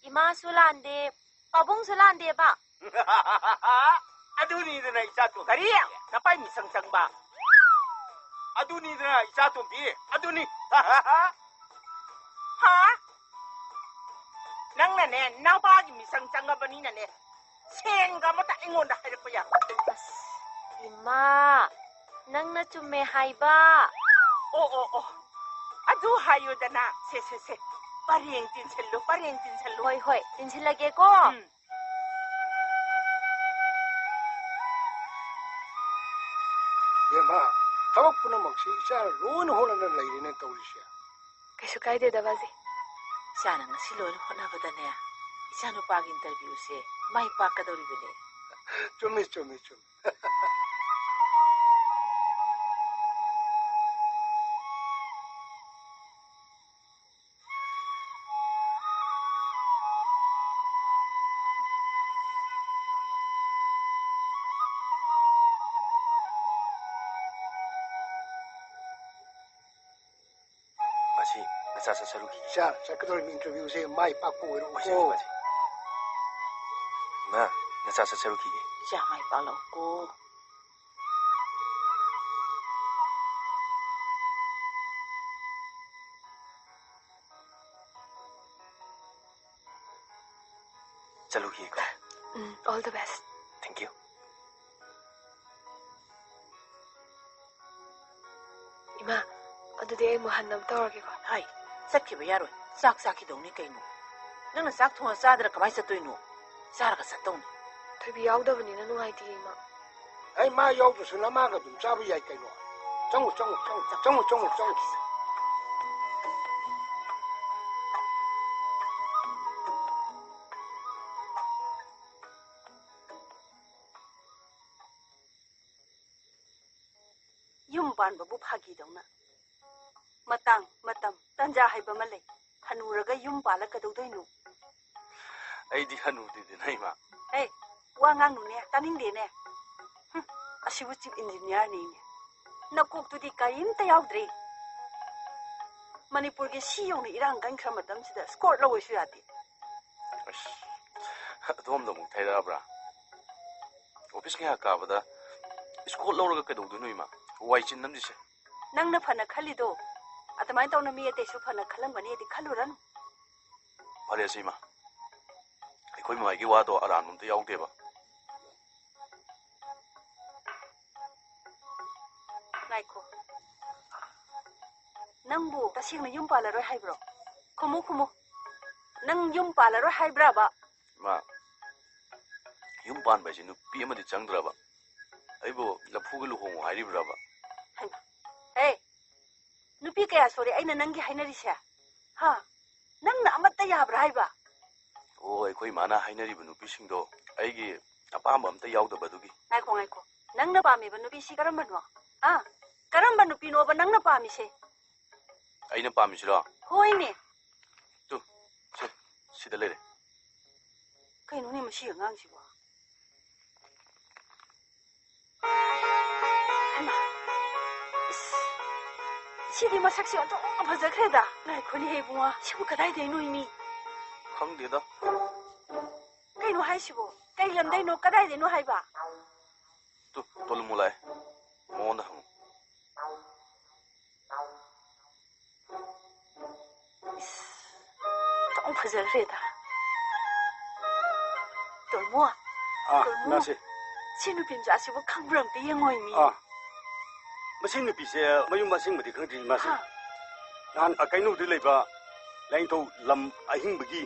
ꯏꯃꯥꯁꯨ ꯂꯥꯟꯗꯦ, ꯄꯥꯕꯨꯡꯁꯨ ꯂꯥꯟꯗꯦꯕ꯫ ꯑꯗꯨꯅꯤꯗꯅ ꯏꯆꯥ ꯇꯣꯝꯕꯤ꯫ ꯀꯔꯤ? ꯅꯄꯥꯏ ꯃꯤꯆꯪ ꯆꯪꯕ꯫ ꯑꯗꯨꯅꯤꯗꯅ, ꯏꯆꯥ ꯇꯣꯝꯕꯤ, ꯑꯗꯨꯅꯤ꯫ ꯍꯥ? ꯅꯪꯅꯅꯦ, ꯅꯄꯥꯒꯤ ꯃꯤꯆꯪ ꯆꯪꯉꯕꯅꯤꯅꯅꯦ, ꯁꯦꯟꯒ ꯑꯃꯇ ꯑꯩꯉꯣꯟꯗ ꯍꯥꯏꯔꯛꯄ ꯌꯥꯔꯣꯏ꯫ ꯑꯁ, ꯏꯃꯥ, ꯅꯪꯅ ꯆꯨꯝꯃꯦ ꯍꯥꯏꯕ꯫ ꯑꯣ, ꯑꯣ, ꯑꯣ꯫ ꯑꯗꯨ ꯍꯥꯏꯌꯨꯗꯅ꯫ ꯁꯦ, ꯁꯦ, ꯁꯦ꯫ ꯄꯔꯦꯡ ꯇꯤꯟꯁꯤꯜꯂꯨ, ꯄꯔꯦꯡ ꯇꯤꯟꯁꯤꯜꯂꯨ꯫ ꯍꯣꯏ, ꯍꯣꯏ, ꯇꯤꯟꯁꯤꯜꯂꯒꯦꯀꯣ꯫ ꯎꯝ꯫ ꯕꯦꯝꯃ, ꯊꯕꯛ ꯄꯨꯝꯅꯃꯛꯁꯤ ꯏꯆꯥꯅ ꯂꯣꯏꯅ ꯍꯣꯠꯅꯗꯅ ꯂꯩꯔꯦꯅꯦ ꯇꯧꯔꯤꯁꯦ꯫ ꯀꯩꯁꯨ ꯀꯥꯏꯗꯦꯗ, ꯕꯥꯖꯤ꯫ ꯏꯆꯥꯅ ꯉꯁꯤ ꯂꯣꯏꯅ ꯍꯣꯠꯅꯕꯗꯅꯦ, ꯏꯆꯥꯅꯨꯄꯥꯒꯤ interviewꯁꯦ ꯃꯥꯏ ꯄꯥꯛꯀꯗꯧꯔꯤꯕꯅꯦ꯫ ꯆꯨꯝꯃꯤ, ꯆꯨꯝꯃꯤ, ꯆꯨꯝꯃꯤ꯫ ꯃꯁꯤ ꯅꯆꯥ ꯆꯠꯆꯔꯨꯈꯤꯒꯦ꯫ ꯏꯆꯥ, ꯆꯠꯀꯗꯧꯔꯤꯕ interviewꯁꯦ ꯃꯥꯏ ꯄꯥꯛꯄ ꯑꯣꯏꯔꯣꯀꯣ꯫ ꯑꯣꯏꯖꯔꯨ ꯃꯁꯤ꯫ ꯏꯃꯥ, ꯅꯆꯥ ꯆꯠꯆꯔꯨꯈꯤꯒꯦ꯫ ꯏꯆꯥ ꯃꯥꯏ ꯄꯥꯛꯂꯛꯎꯀꯣ꯫ ꯆꯠꯂꯨꯈꯤꯒꯦꯀꯣ꯫ ꯎꯝ, all the best꯫ Thank you꯫ ꯏꯃꯥ, ꯑꯗꯨꯗꯤ ꯑꯩ ꯑꯃꯨꯛ ꯍꯟꯅꯕ ꯇꯧꯔꯒꯦꯀꯣ꯫ ꯍꯥꯏ, ꯆꯠꯈꯤꯕ ꯌꯥꯔꯣꯏ꯫ ꯆꯥꯛ ꯆꯥꯈꯤꯗꯧꯅꯤ ꯀꯩꯅꯣ꯫ ꯅꯪꯅ ꯆꯥꯛ ꯊꯣꯡꯉ ꯆꯥꯗꯅ ꯀꯃꯥꯏ ꯆꯠꯇꯣꯏꯅꯣ? ꯆꯥꯔꯒ ꯆꯠꯇꯧꯅꯤ꯫ ꯊꯣꯏꯕꯤ ꯌꯥꯎꯗꯕꯅꯤꯅ ꯅꯨꯡꯉꯥꯏꯇꯦ, ꯏꯃꯥ꯫ ꯑꯩ ꯃꯥ ꯌꯥꯎꯗ꯭ꯔꯁꯨ ꯅꯃꯥꯒ ꯑꯗꯨꯝ ꯆꯥꯕ ꯌꯥꯏ ꯀꯩꯅꯣ꯫ ꯆꯪꯉꯨ, ꯆꯪꯉꯨ, ꯆꯪꯉꯨ, ꯆꯪꯉꯨ, ꯆꯪꯉꯨ, ꯆꯪꯉꯨ꯫ ꯌꯨꯝ ꯄꯥꯟꯕꯕꯨ ꯐꯥꯒꯤꯗꯧꯅ꯫ ꯃꯇꯥꯡ, ꯃꯇꯝ, ꯇꯥꯟꯖꯥ ꯍꯥꯏꯕ ꯑꯃ ꯂꯩ꯫ ꯍꯅꯨꯔꯒ ꯌꯨꯝ ꯄꯥꯜꯂ ꯀꯩꯗꯧꯗꯣꯏꯅꯣ? ꯑꯩꯗꯤ ꯍꯅꯨꯗ꯭ꯔꯤꯗꯅ, ꯏꯃꯥ꯫ ꯍꯦ, ꯋꯥ ꯉꯥꯡꯅꯨꯅꯦ, ꯇꯥꯅꯤꯡꯗꯦꯅꯦ꯫ ꯍꯨꯝ, ꯑꯁꯤꯕꯨ chief engineerꯅꯤꯅꯦ꯫ ꯅꯀꯣꯛꯇꯨꯗꯤ ꯀꯔꯤꯝꯇ ꯌꯥꯎꯗ꯭ꯔꯦ꯫ ꯃꯅꯤꯄꯨꯔꯒꯤ ꯁꯤ ꯌꯧꯅ ꯏꯔꯥꯡ ꯀꯟꯈ꯭ꯔ ꯃꯇꯝꯁꯤꯗ escort ꯂꯧꯕꯁꯨ ꯌꯥꯗꯦ꯫ ꯑꯁ, ꯑꯗꯣꯝꯗ ꯑꯃꯨꯛ ꯊꯩꯔꯛꯑꯕ꯭ꯔꯥ? Office ꯉꯥꯏꯍꯥꯛ ꯀꯥꯕꯗ escort ꯂꯧꯔꯒ ꯀꯩꯗꯧꯗꯣꯏꯅꯣ, ꯏꯃꯥ? ꯋꯥꯏ ꯆꯤꯟꯅꯕꯅꯤꯁꯦ꯫ ꯅꯪꯅ ꯐꯅ ꯈꯜꯂꯤꯗꯣ ꯑꯗꯨꯃꯥꯏꯅ ꯇꯧꯅ ꯃꯤ ꯑꯇꯩꯁꯨ ꯐꯅ ꯈꯜꯂꯝꯒꯅꯤꯗꯤ ꯈꯜꯂꯨꯔꯅꯨ꯫ ꯐꯔꯦꯁꯦ ꯏꯃꯥ, ꯑꯩꯈꯣꯏ ꯃꯃꯥꯏꯒꯤ ꯋꯥꯗꯣ ꯑꯔꯥꯟꯕ ꯑꯝꯇ ꯌꯥꯎꯗꯦꯕ꯫ ꯉꯥꯏꯈꯣ, ꯅꯪꯕꯨ ꯇꯁꯦꯡꯅ ꯌꯨꯝ ꯄꯥꯜꯂꯔꯣꯏ ꯍꯥꯏꯕ꯭ꯔꯣ? ꯈꯨꯝꯃꯨ, ꯈꯨꯝꯃꯨ꯫ ꯅꯪ ꯌꯨꯝ ꯄꯥꯜꯂꯔꯣꯏ ꯍꯥꯏꯕ꯭ꯔꯕ? ꯏꯃꯥ, ꯌꯨꯝ ꯄꯥꯟꯕ ꯍꯥꯏꯁꯦ ꯅꯨꯄꯤ ꯑꯃꯗꯤ ꯆꯪꯗ꯭ꯔꯕ? ꯑꯩꯕꯨ ꯂꯐꯨꯒ ꯂꯨꯍꯣꯡꯉꯨ ꯍꯥꯏꯔꯤꯕ꯭ꯔꯕ? ꯍꯩꯃꯥ, ꯍꯦ, ꯅꯨꯄꯤ ꯀꯌꯥ ꯁꯨꯔꯦ ꯑꯩꯅ ꯅꯪꯒꯤ ꯍꯥꯏꯅꯔꯤꯁꯦ? ꯍꯥ? ꯅꯪꯅ ꯑꯃꯠꯇ ꯌꯥꯕ꯭ꯔꯥ ꯍꯥꯏꯕ? ꯑꯣ, ꯑꯩꯈꯣꯏ ꯏꯃꯥꯅ ꯍꯥꯏꯅꯔꯤꯕ ꯅꯨꯄꯤꯁꯤꯡꯗꯣ ꯑꯩꯒꯤ ꯑꯄꯥꯝꯕ ꯑꯝꯇ ꯌꯥꯎꯗꯕ ꯑꯗꯨꯒꯤ꯫ ꯉꯥꯏꯈꯣ, ꯉꯥꯏꯈꯣ꯫ ꯅꯪꯅ ꯄꯥꯝꯃꯤꯕ ꯅꯨꯄꯤꯁꯤ ꯀꯔꯝꯕꯅꯣ? ꯍꯥ? ꯀꯔꯝꯕ ꯅꯨꯄꯤꯅꯣꯕ ꯅꯪꯅ ꯄꯥꯝꯃꯤꯁꯦ? ꯑꯩꯅ ꯄꯥꯝꯃꯤꯁꯤꯔꯣ? ꯍꯣꯏꯅꯦ꯫ ꯇꯨ, ꯁꯦ, ꯁꯤꯗ ꯂꯩꯔꯦ꯫ ꯀꯩꯅꯣꯅꯦ ꯃꯁꯤ ꯑꯉꯥꯡꯁꯤꯕꯣ? ꯍꯩꯃꯥ! ꯏꯁ! ꯁꯤꯗꯤ ꯃꯁꯛꯁꯦ ꯑꯣꯟꯊꯣꯛꯅ ꯐꯖꯈ꯭ꯔꯦꯗ꯫ ꯉꯥꯏꯈꯣꯅꯦꯍꯦ ꯏꯕꯨꯡꯉꯣ, ꯁꯤꯕꯨ ꯀꯗꯥꯏꯗꯩꯅꯣ ꯃꯤ? ꯈꯪꯗꯦꯗ꯫ ꯀꯩꯅꯣ ꯍꯥꯏꯁꯤꯕꯣ? ꯀꯩ ꯂꯝꯗꯩꯅꯣ? ꯀꯗꯥꯏꯗꯩꯅꯣ ꯍꯥꯏꯕ? ꯇꯨ, ꯇꯣꯂꯨꯃꯨ ꯂꯥꯛꯑꯦ꯫ ꯃꯉꯣꯟꯗ ꯍꯪꯉꯨ꯫ ꯏꯁ, ꯑꯣꯟꯊꯣꯛꯅ ꯐꯖꯈ꯭ꯔꯦꯗ꯫ ꯇꯣꯜꯃꯨ, ꯑꯥ, ꯇꯣꯜꯃꯨ꯫ ꯏꯃꯥꯁꯦ꯫ ꯁꯤ ꯅꯨꯄꯤ ꯃꯆꯥꯁꯤꯕꯨ ꯈꯪꯕ꯭ꯔꯥ ꯑꯝꯇ ꯌꯦꯡꯉꯣꯏ ꯃꯤ꯫ ꯑꯥ, ꯃꯁꯤ ꯅꯨꯄꯤꯁꯦ ꯃꯌꯨꯝ ꯑꯁꯦꯡꯕꯗꯤ ꯈꯪꯗ꯭ꯔꯤ ꯏꯃꯥꯁꯦ꯫ ꯑꯥ꯫ ꯅꯍꯥꯟ ꯑꯀꯩꯅꯧꯗ ꯂꯩꯕ ꯂꯥꯏꯅꯤꯡꯊꯧ ꯂꯝ ꯑꯍꯤꯡꯕꯒꯤ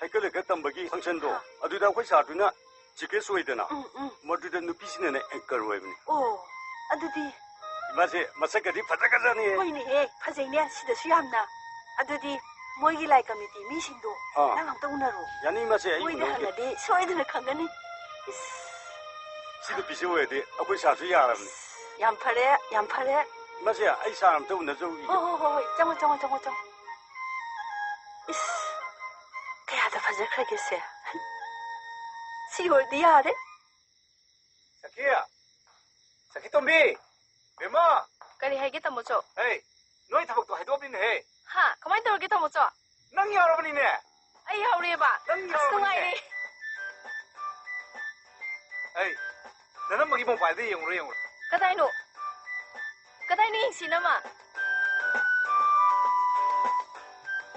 ꯍꯩꯀꯠ ꯂꯩꯀꯠ ꯇꯝꯕꯒꯤ functionꯗꯣ, ꯑꯥ꯫ ꯑꯗꯨꯗ ꯑꯩꯈꯣꯏ ꯁꯥꯔꯗꯨꯅ chief guest ꯑꯣꯏꯗꯅ, ꯎꯝ, ꯎꯝ꯫ ꯃꯗꯨꯗ ꯅꯨꯄꯤꯁꯤꯅꯅꯦ anchor ꯑꯣꯏꯕꯅꯤ꯫ ꯑꯣ, ꯑꯗꯨꯗꯤ ꯏꯃꯥꯁꯦ ꯃꯁꯛꯀꯗꯤ ꯐꯖꯈ꯭ꯔꯖꯥꯠꯅꯤꯍꯦ꯫ ꯍꯣꯏꯅꯦꯍꯦ, ꯐꯖꯩꯅꯦ ꯁꯤꯗꯁꯨ ꯌꯥꯝꯅ꯫ ꯑꯗꯨꯗꯤ ꯃꯣꯏꯒꯤ ꯂꯥꯏ ꯀꯃꯤꯇꯤ ꯃꯤꯁꯤꯡꯗꯣ ꯑꯥ꯫ ꯅꯪ ꯑꯝꯇ ꯎꯅꯔꯣ꯫ ꯌꯥꯅꯤ ꯏꯃꯥꯁꯦ, ꯑꯩ ꯃꯣꯏꯗ ꯎꯅꯔꯨꯒꯦ꯫ ꯍꯪꯉꯗꯤ ꯁꯣꯏꯗꯅ ꯈꯪꯒꯅꯤ꯫ ꯏꯁ꯫ ꯁꯤ ꯅꯨꯄꯤꯁꯦ ꯑꯣꯏꯔꯗꯤ ꯑꯩꯈꯣꯏ ꯁꯥꯔꯁꯨ ꯌꯥꯔꯕꯅꯤ꯫ ꯌꯥꯝ ꯐꯔꯦ, ꯌꯥꯝ ꯐꯔꯦ꯫ ꯏꯃꯥꯁꯦ, ꯑꯩ ꯁꯥꯔ ꯑꯝꯇ ꯎꯅꯖꯔꯨꯈꯤꯒꯦ꯫ ꯍꯣ, ꯍꯣ, ꯍꯣ, ꯍꯣꯏ, ꯆꯪꯉꯣ, ꯆꯪꯉꯣ, ꯆꯪꯉꯣ, ꯆꯪꯉꯣ꯫ ꯏꯁ, ꯀꯌꯥꯗ ꯐꯖꯈ꯭ꯔꯒꯦ ꯁꯦ꯫ ꯁꯤ ꯑꯣꯏꯔꯗꯤ ꯌꯥꯔꯦ꯫ ꯁꯈꯤ! ꯁꯈꯤ ꯇꯣꯝꯕꯤ! ꯕꯦꯝꯃ! ꯀꯔꯤ ꯍꯥꯏꯒꯦ, ꯇꯥꯃꯣꯆꯧ? ꯍꯦ, ꯅꯣꯏ ꯊꯕꯛꯇꯣ ꯍꯥꯏꯗꯣꯛꯑꯕꯅꯤꯅꯦꯍꯦ꯫ ꯍꯥ? ꯀꯃꯥꯏꯅ ꯇꯧꯔꯒꯦ, ꯇꯥꯃꯣꯆꯧ? ꯅꯪ ꯌꯥꯎꯔꯕꯅꯤꯅꯦ꯫ ꯑꯩ ꯌꯥꯎꯔꯦꯕ? ꯅꯪ ꯑꯁ, ꯌꯥꯎꯔꯕꯅꯤꯅꯦ꯫ ꯅꯨꯡꯉꯥꯏꯔꯦ꯫ ꯍꯦ, ꯅꯅꯝꯃꯒꯤ mobileꯗ ꯌꯦꯡꯉꯨꯔꯣ, ꯌꯦꯡꯉꯨꯔꯣ꯫ ꯀꯗꯥꯏꯅꯣ? ꯀꯗꯥꯏꯅ ꯌꯦꯡꯁꯤꯅꯃ?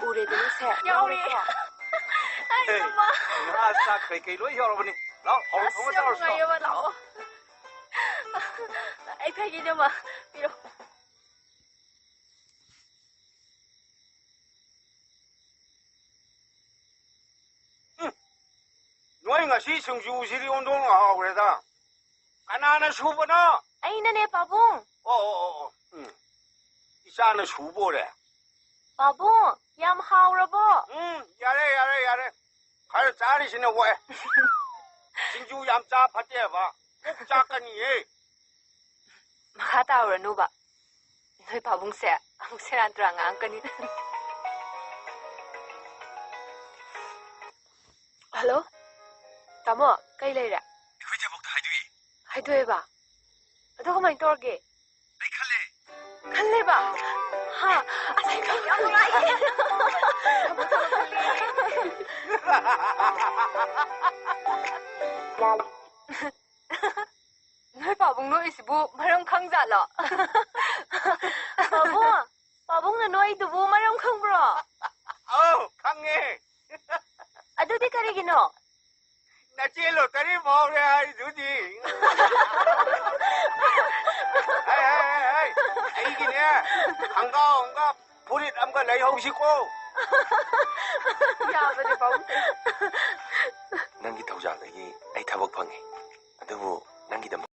ꯎꯔꯦꯗꯅ ꯁꯦ꯫ ꯌꯥꯎꯔꯦ꯫ ꯌꯥꯎꯔꯦꯀꯣ? ꯑꯩ ꯍꯦ, ꯅꯃ꯫ ꯉꯥ, ꯆꯥꯛ ꯀꯩꯀꯩ ꯂꯣꯏ ꯌꯥꯎꯔꯕꯅꯤ꯫ ꯂꯥꯛꯑꯣ, ꯍꯧꯔ ꯑꯁ, ꯊꯣꯡꯕ ꯌꯥꯝ ꯆꯥꯔꯨꯁꯤ, ꯂꯥꯛꯑꯣ꯫ ꯅꯨꯡꯉꯥꯏꯌꯦꯕ, ꯂꯥꯛꯑꯣ꯫ ꯑꯩ ꯐꯒꯦꯅꯦꯃ꯫ ꯄꯤꯔꯣ꯫ ꯎꯝ, ꯅꯣꯏ ꯉꯁꯤ ꯁꯤꯡꯖꯨꯁꯤꯗꯤ ꯑꯣꯟꯊꯣꯛꯅ ꯍꯥꯎꯈ꯭ꯔꯦꯗ꯫ ꯀꯅꯥꯅ ꯁꯨꯕꯅꯣ? ꯑꯩꯅꯅꯦ, ꯄꯥꯕꯨꯡ꯫ ꯑꯣ, ꯑꯣ, ꯑꯣ, ꯑꯣ꯫ ꯎꯝ꯫ ꯏꯆꯥꯅ ꯁꯨꯕ ꯑꯣꯏꯔꯦ꯫ ꯄꯥꯕꯨꯡ, ꯌꯥꯝ ꯍꯥꯎꯔꯕꯣ? ꯎꯝ, ꯌꯥꯔꯦ, ꯌꯥꯔꯦ, ꯌꯥꯔꯦ꯫ ꯈꯔ ꯆꯥꯔꯤꯁꯤꯅ ꯑꯣꯛꯑꯦ꯫ ꯁꯤꯡꯖꯨ ꯌꯥꯝ ꯆꯥ ꯐꯠꯇꯦꯕ꯫ ꯄꯨꯛ ꯆꯥꯛꯀꯅꯤꯌꯦ꯫ ꯃꯈꯥ ꯇꯥꯔꯨꯔꯅꯨꯕ꯫ ꯅꯣꯏ ꯄꯥꯕꯨꯡꯁꯦ ꯑꯃꯨꯛ ꯁꯦꯔꯥꯟ ꯇꯨꯔꯥꯟ ꯉꯥꯡꯉꯛꯀꯅꯤ꯫ ꯍꯜꯂꯣ? ꯇꯥꯃꯣ, ꯀꯩ ꯂꯩꯔꯦ? ꯑꯩꯈꯣꯏ ꯊꯕꯛꯇ ꯍꯥꯏꯗꯣꯛꯏ꯫ ꯍꯥꯏꯗꯣꯛꯑꯦꯕ? ꯑꯗꯣ ꯀꯃꯥꯏꯅ ꯇꯧꯔꯒꯦ? ꯑꯩ ꯈꯜꯂꯦ꯫ ꯈꯜꯂꯦꯕ? ꯍꯥ? ꯑꯁ, ꯑꯩ ꯌꯥꯝ ꯅꯨꯡꯉꯥꯏꯌꯦ꯫ ꯅꯣꯏ ꯄꯥꯕꯨꯡ ꯅꯣꯛꯏꯁꯤꯕꯨ ꯃꯔꯝ ꯈꯪꯖꯥꯠꯂꯣ? ꯄꯥꯕꯨꯡ, ꯄꯥꯕꯨꯡꯅ ꯅꯣꯛꯏꯗꯨꯕꯨ ꯃꯔꯝ ꯈꯪꯕ꯭ꯔꯣ? ꯑꯧ, ꯈꯪꯉꯦ꯫ ꯑꯗꯨꯗꯤ ꯀꯔꯤꯒꯤꯅꯣ? ꯅꯆꯦ ꯂꯣꯇꯔꯤ ꯐꯥꯎꯔꯦ ꯍꯥꯏꯗꯨꯗꯤ꯫ ꯍꯩ, ꯍꯩ, ꯍꯩ, ꯍꯩ꯫ ꯑꯩꯒꯤꯅꯦ, ꯈꯪꯒꯥꯎ ꯑꯃꯒ ꯐꯨꯔꯤꯠ ꯑꯃꯒ ꯂꯩꯍꯧꯁꯤꯀꯣ꯫ ꯌꯥꯕꯅꯦ, ꯄꯥꯕꯨꯡ꯫ ꯅꯪꯒꯤ ꯊꯧꯖꯥꯜꯗꯒꯤ ꯑꯩ ꯊꯕꯛ ꯐꯪꯉꯦ꯫ ꯑꯗꯨꯕꯨ ꯅꯪꯒꯤꯗꯃꯛ